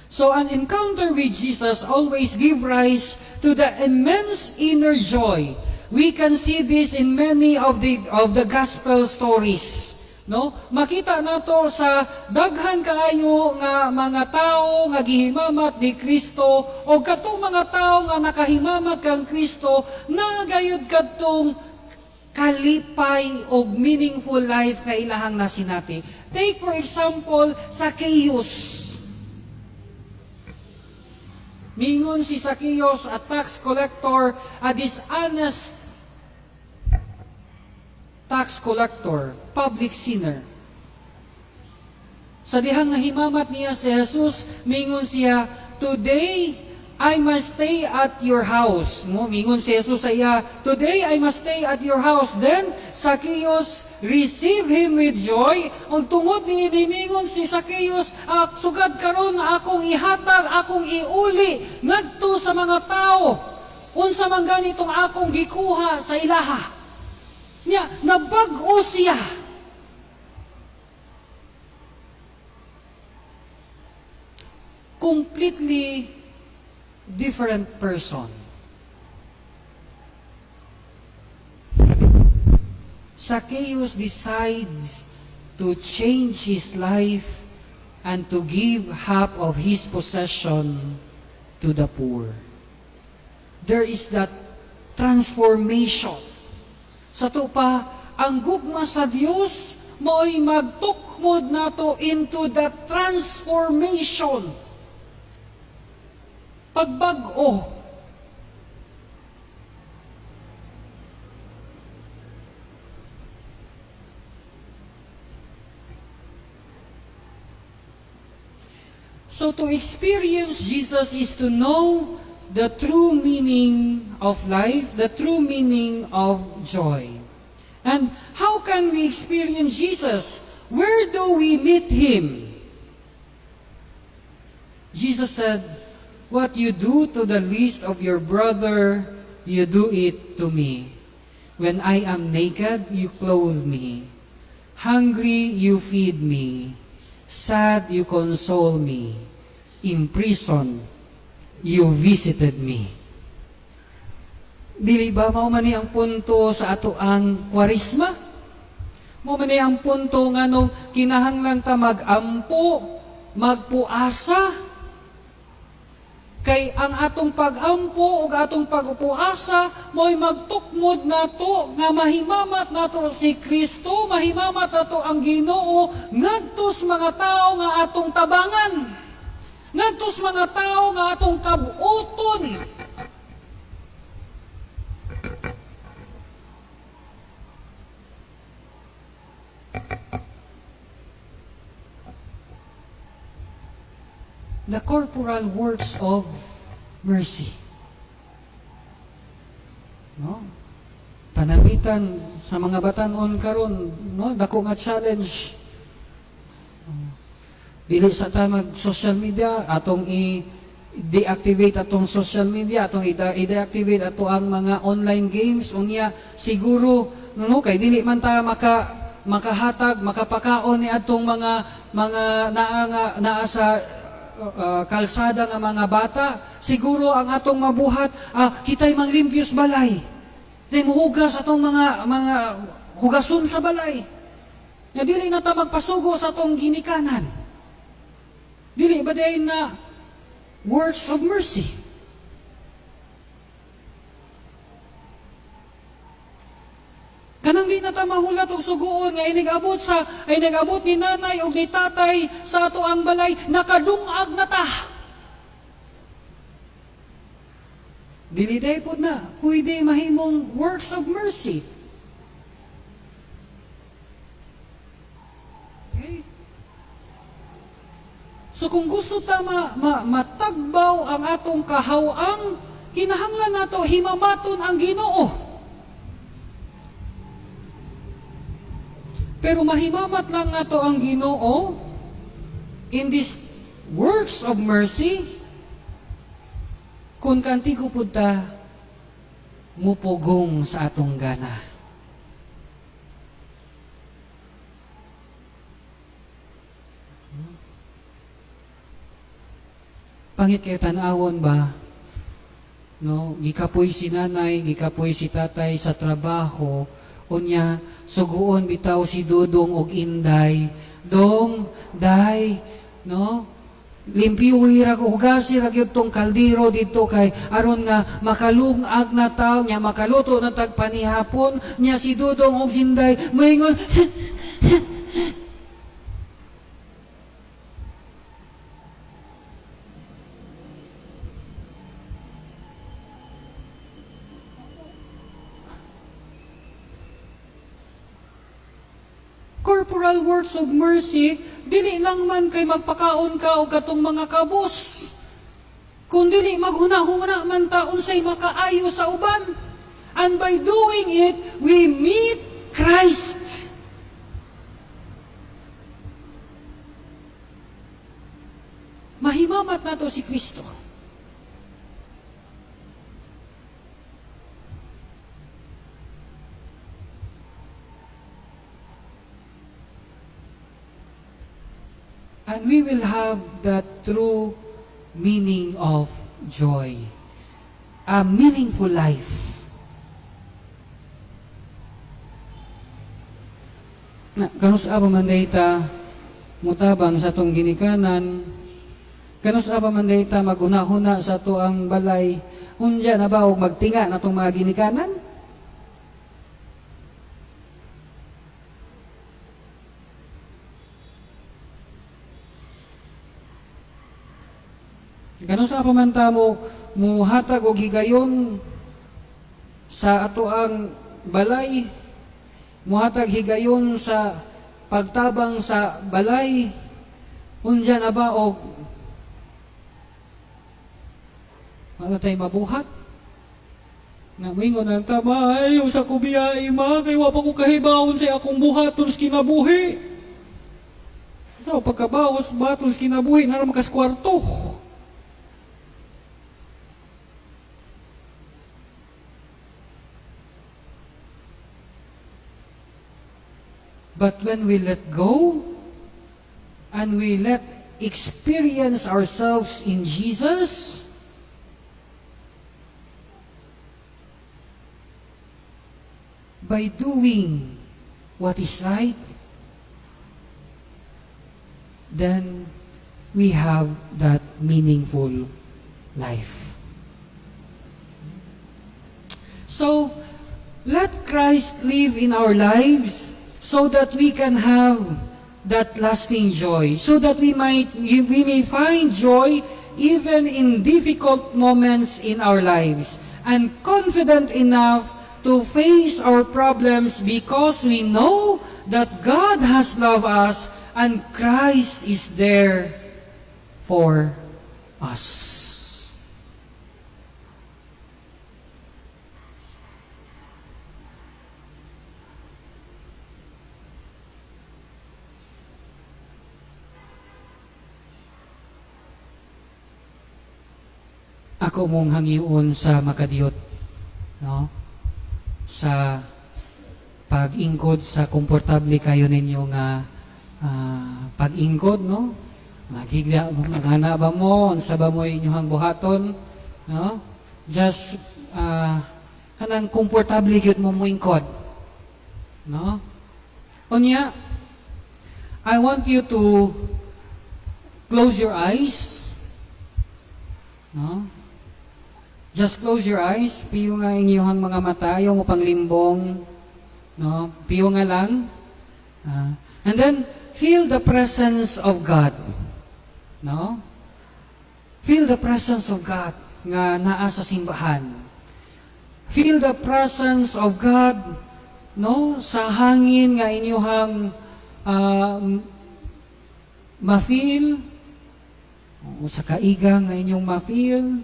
So an encounter with Jesus always give rise to the immense inner joy. We can see this in many of the gospel stories. No? Makita nato sa daghan kaayo nga mga tawo nga gihimamat ni Kristo o katong mga tawo nga nakahimamat kang Kristo na gayud kadtong kalipay og meaningful life nga ilahang nasinati. Take for example, Zacchaeus. Mingon si Zacchaeus, a tax collector, a dishonest tax collector, public sinner. Sa dihang nahimamat niya si Jesus, mingon siya, "Today I must stay at your house." Mo mingon si Jesus sa iya, "Today I must stay at your house." Then Zacchaeus received him with joy. Ug tungod ni mingon si Zacchaeus, "Ah, sugad karon akong ihatag, akong iuli ngadto sa mga tao unsa man ganitong akong gikuha sa ilaha." Nya nabag-o siya. Completely different person. Zacchaeus decides to change his life and to give half of his possession to the poor. There is that transformation. Sa ato pa, ang gugma sa Dios mao'y magtukmod nato into the transformation. Pagbag-o. So to experience Jesus is to know the true meaning of life, the true meaning of joy. And how can we experience Jesus? Where do we meet Him? Jesus said, "What you do to the least of your brother, you do it to me. When I am naked, you clothe me. Hungry, you feed me. Sad, you console me. In prison, you visited me." Dili ba mao man ni ang punto sa ato ang Kwaresma? Mao man ni ang punto nganong kinahanglan ta mag-ampo, magpuasa? Kay ang atong pag-ampo ug atong pagpuasa mo'y magtukmod nato nga mahimamat nato si Kristo, mahimamat nato ang Ginoo ngadto sa mga tao nga atong tabangan. Ngadto sa mga tao nga atong kabuton. The corporal works of mercy. No? Pananglitan sa mga batanon karon, no, dako nga challenge. Dili sa ta mag social media, atong i deactivate atong social media, atong i-deactivate ato ang mga online games. Unya siguro, no, kay dili man ta makahatag, makapakaon ni atong mga naa nga naa sa kalsada nga mga bata, siguro ang atong mabuhat, kita'y manglimpyos balay. Di muhugas atong mga hugason sa balay. Nga dili na ta magpasugo sa atong ginikanan. Dili ba diay na works of mercy? Kanang di na ta mahulat og suguon nga inig-abot sa ay nag-abot ni nanay og ni tatay sa ato ang balay, nakadungag na ta. Dili diay pod na pwede mahimong works of mercy. Okay? So kung gusto ta matagbaw ang atong kahawang, kinahanglan nato himamaton ang Ginoo. Pero mahimamat lang nato ang Ginoo in these works of mercy kung kaantigo pud ta mupugong sa atong gana. Pangit kay tan-awon ba? No, gikapoy si nanay, gikapoy si tatay sa trabaho, unya suguon bitaw si Dudong og Inday. "Dong, Day, no? Limpyuhi ra ko, hugasi ra gyud tong kaldero dito kay aron nga makalungag na tawo nya makaluto na tag panihapon." Nya si Dudong og si Inday moingon, "Corporal works of mercy, dili lang man kay magpakaon ka og katong mga kabos. Kung dili maghuna-huna man ta unsay makaayo sa uban. And by doing it, we meet Christ. Mahimamat nato si Kristo. And we will have the true meaning of joy. A meaningful life. Na, kanus-a pa man ta mutabang sa atong ginikanan, kanus-a pa man ta maghuna-huna sa atoang balay, unya na ba og magtinga na atong mga ginikanan? Kanus-a pa man ta mo muhatag og higayon sa atoang balay, muhatag higayon sa pagtabang sa balay, unya na ba og wala tay mabuhat? Na moingon na ta, "Maayo sa ko biyahe, ma, kay wa pa ko kahibawon sa akong buhaton sa kinabuhi." So, pagkabaos, buhaton sa kinabuhi, naa ra man kas kwarto. But when we let go and we let experience ourselves in Jesus, by doing what is right, then we have that meaningful life. So, let Christ live in our lives so that we can have that lasting joy, so that we may find joy even in difficult moments in our lives, and confident enough to face our problems because we know that God has loved us and Christ is there for us. Ako mong hangyoon sa makadiyot, no? Sa pag-ingkod sa komportable kayo ninyo nga pag-ingkod, no? Maghigda, maghana ba mo, unsa ba mo inyong buhaton, no? Just kanang komportable gyud mo moingkod, no? Unya, I want you to close your eyes, no? Just close your eyes, piyo nga inyong mga mata, ayaw mo panglimbong, no? Piyo nga lang. And then, feel the presence of God. No? Feel the presence of God nga naa sa simbahan. Feel the presence of God, no, sa hangin nga inyuhang ma-feel o sa kaiga nga inyong ma-feel.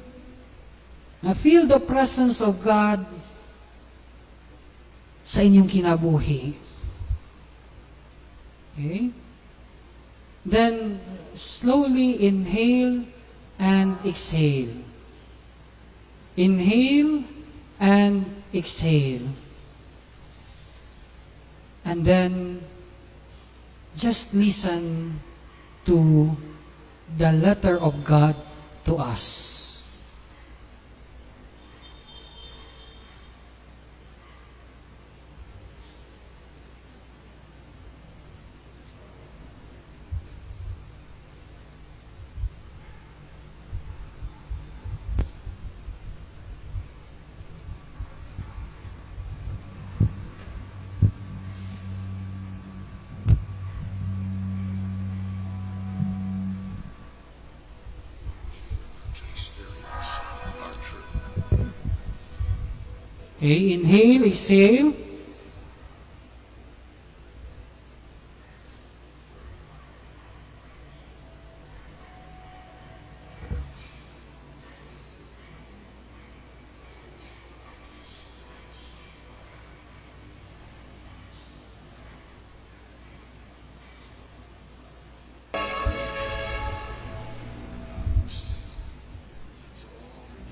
Na feel the presence of God sa inyong kinabuhi. Okay? Then, slowly inhale and exhale. Inhale and exhale. And then, just listen to the letter of God to us. To experience are true. Okay, inhale, exhale. For all the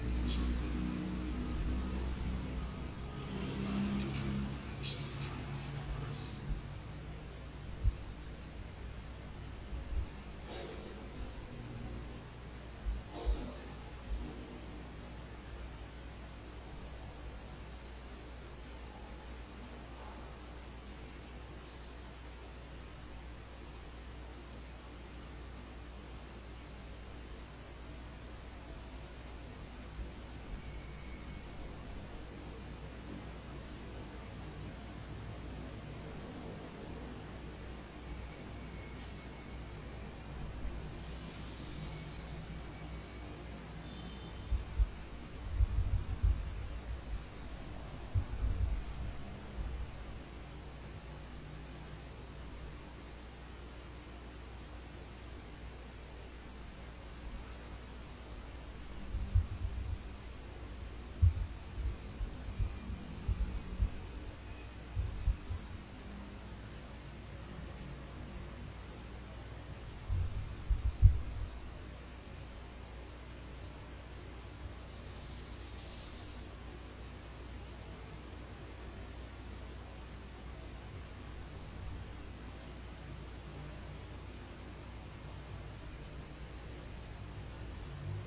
days are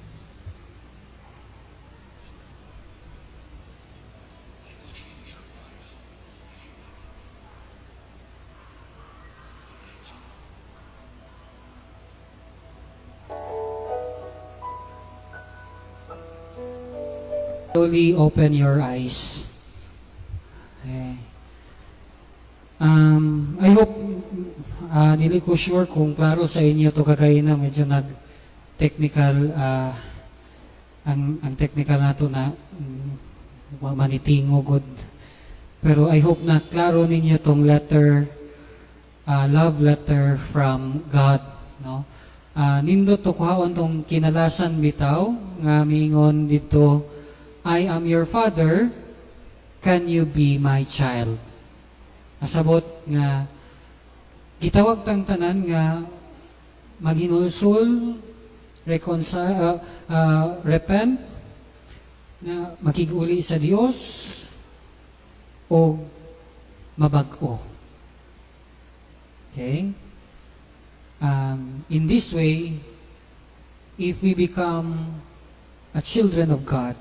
will not determines the time of your birth. They will change your life if you let them. Thank you. Slowly open your eyes. Okay. I hope, dili ko sure kung klaro sa inyo to kagaina, medyo nag-technical, ang technical nato na manitingo good. Pero I hope na klaro ninyo tong letter, love letter from God, no? Nindot to kuhaon tong kinalasan bitaw nga miingon dito, "I am your father, can you be my child?" Nasabot nga gitawag tang tanan nga maghinulsol, reconcile, repent, na makiguli sa Dios o mabag-o. Okay? In this way, if we become a children of God,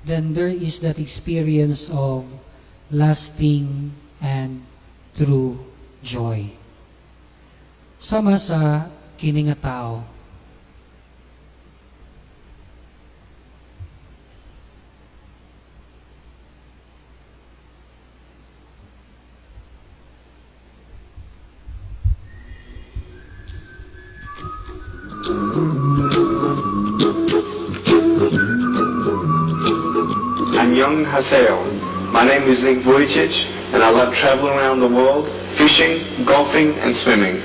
then there is that experience of lasting and true joy. Sama sa kini nga tao. Annyeonghaseyo. My name is Nick Vujicic, and I love traveling around the world, fishing, golfing, and swimming.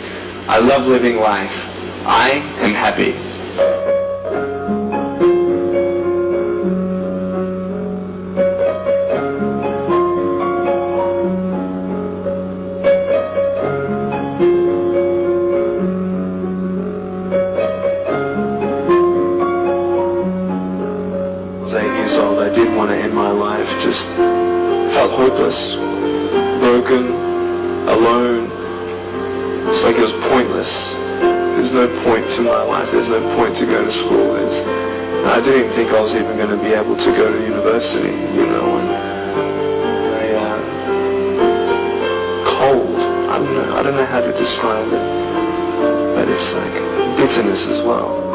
I love living life. I am happy. Felt hopeless, broken, alone. It's like it was pointless. There's no point to my life. There's no point to go to school. I didn't even think I was even going to be able to go to university. And I, cold. I don't know. I don't know how to describe it, but it's like bitterness as well.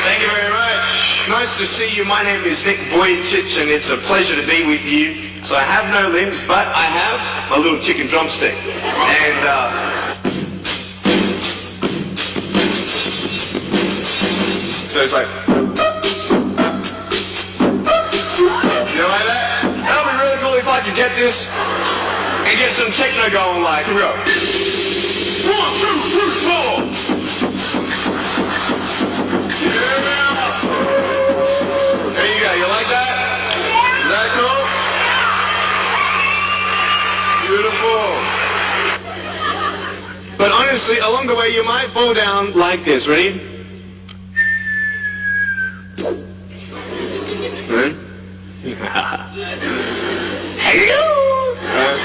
Thank you very much. Nice to see you. My name is Nick Vujicic, and it's a pleasure to be with you. So I have no limbs, but I have my little chicken drumstick. And so it's like, you know, like that? That would be really cool if I could get this and get some techno going. Like, here we go. One, two, three, four. Yeah. There you go. You like that? Is that cool? Beautiful. But honestly, along the way, you might fall down like this. Ready? Hello. Right?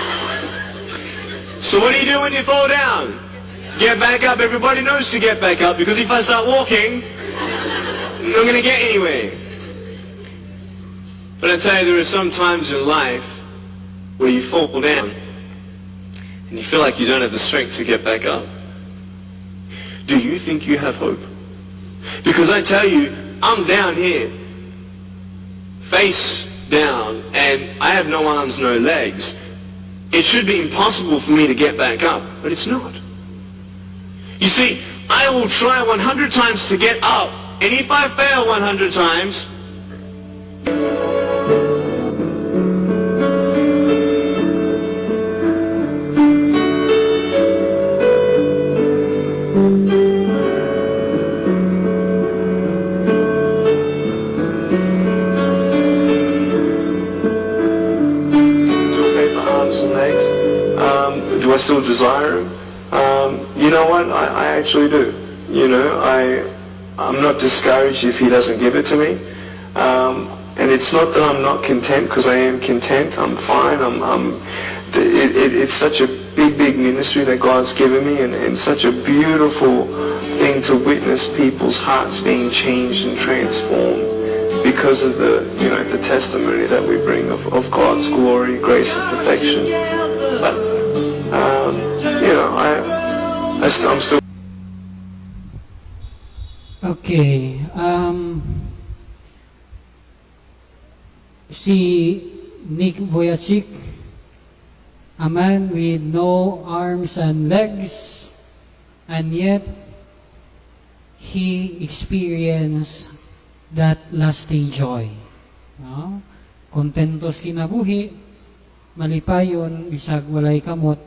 So what do you do when you fall down? Get back up. Everybody knows to get back up, because if I start walking, I'm not going to get anywhere. But I tell you, there are some times in life where you fall down and you feel like you don't have the strength to get back up. Do you think you have hope? Because I tell you, I'm down here, face down, and I have no arms, no legs. It should be impossible for me to get back up, but it's not. You see, I will try 100 times to get up, and if I fail 100 times, still pay for arms and legs. Do I still desire them? You know what? I actually do. I'm not discouraged if he doesn't give it to me. And it's not that I'm not content, because I am content. I'm fine. It's such a big, big ministry that God's given me, and such a beautiful thing to witness people's hearts being changed and transformed because of the testimony that we bring of God's glory, grace, and perfection. But I'm still. Okay. Si Nick Vujicic, a man with no arms and legs, and yet he experienced that lasting joy. No? Kontento sa kinabuhi, malipayon, bisag walay kamot,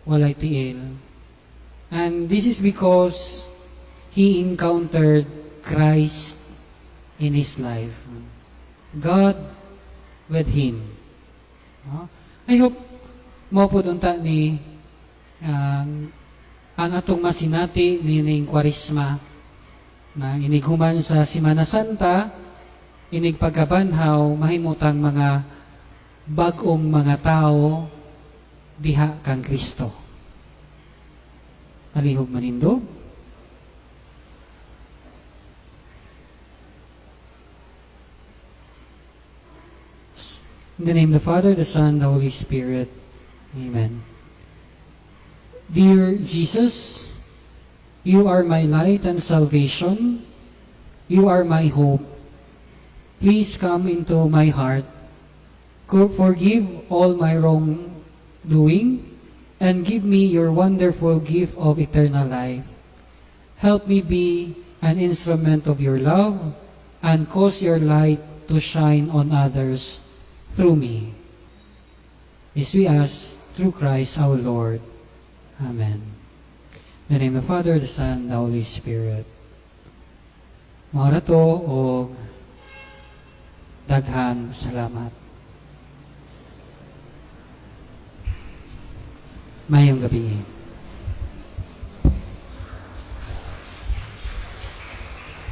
walay tiil. And this is because he encountered Christ in his life. God with him. No? I hope mao pud unta ni ang atong masinati nining Kwaresma na inighuman sa Simana Santa, inig pagkabanhaw, mahimutang mga bag-ong mga tao diha kang Kristo. Palihog manindog. In the name of the Father, the Son, the Holy Spirit. Amen. Dear Jesus, you are my light and salvation. You are my hope. Please come into my heart. Forgive all my wrongdoing and give me your wonderful gift of eternal life. Help me be an instrument of your love and cause your light to shine on others through me. This we ask through Christ our Lord. Amen. In the name of the Father, the Son, and the Holy Spirit. Mao ra to og daghan salamat. Maayong gabii.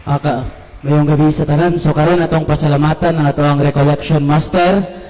Aka, maayong gabii sa tanan. So karon atong pasalamatan ang atoang recollection master.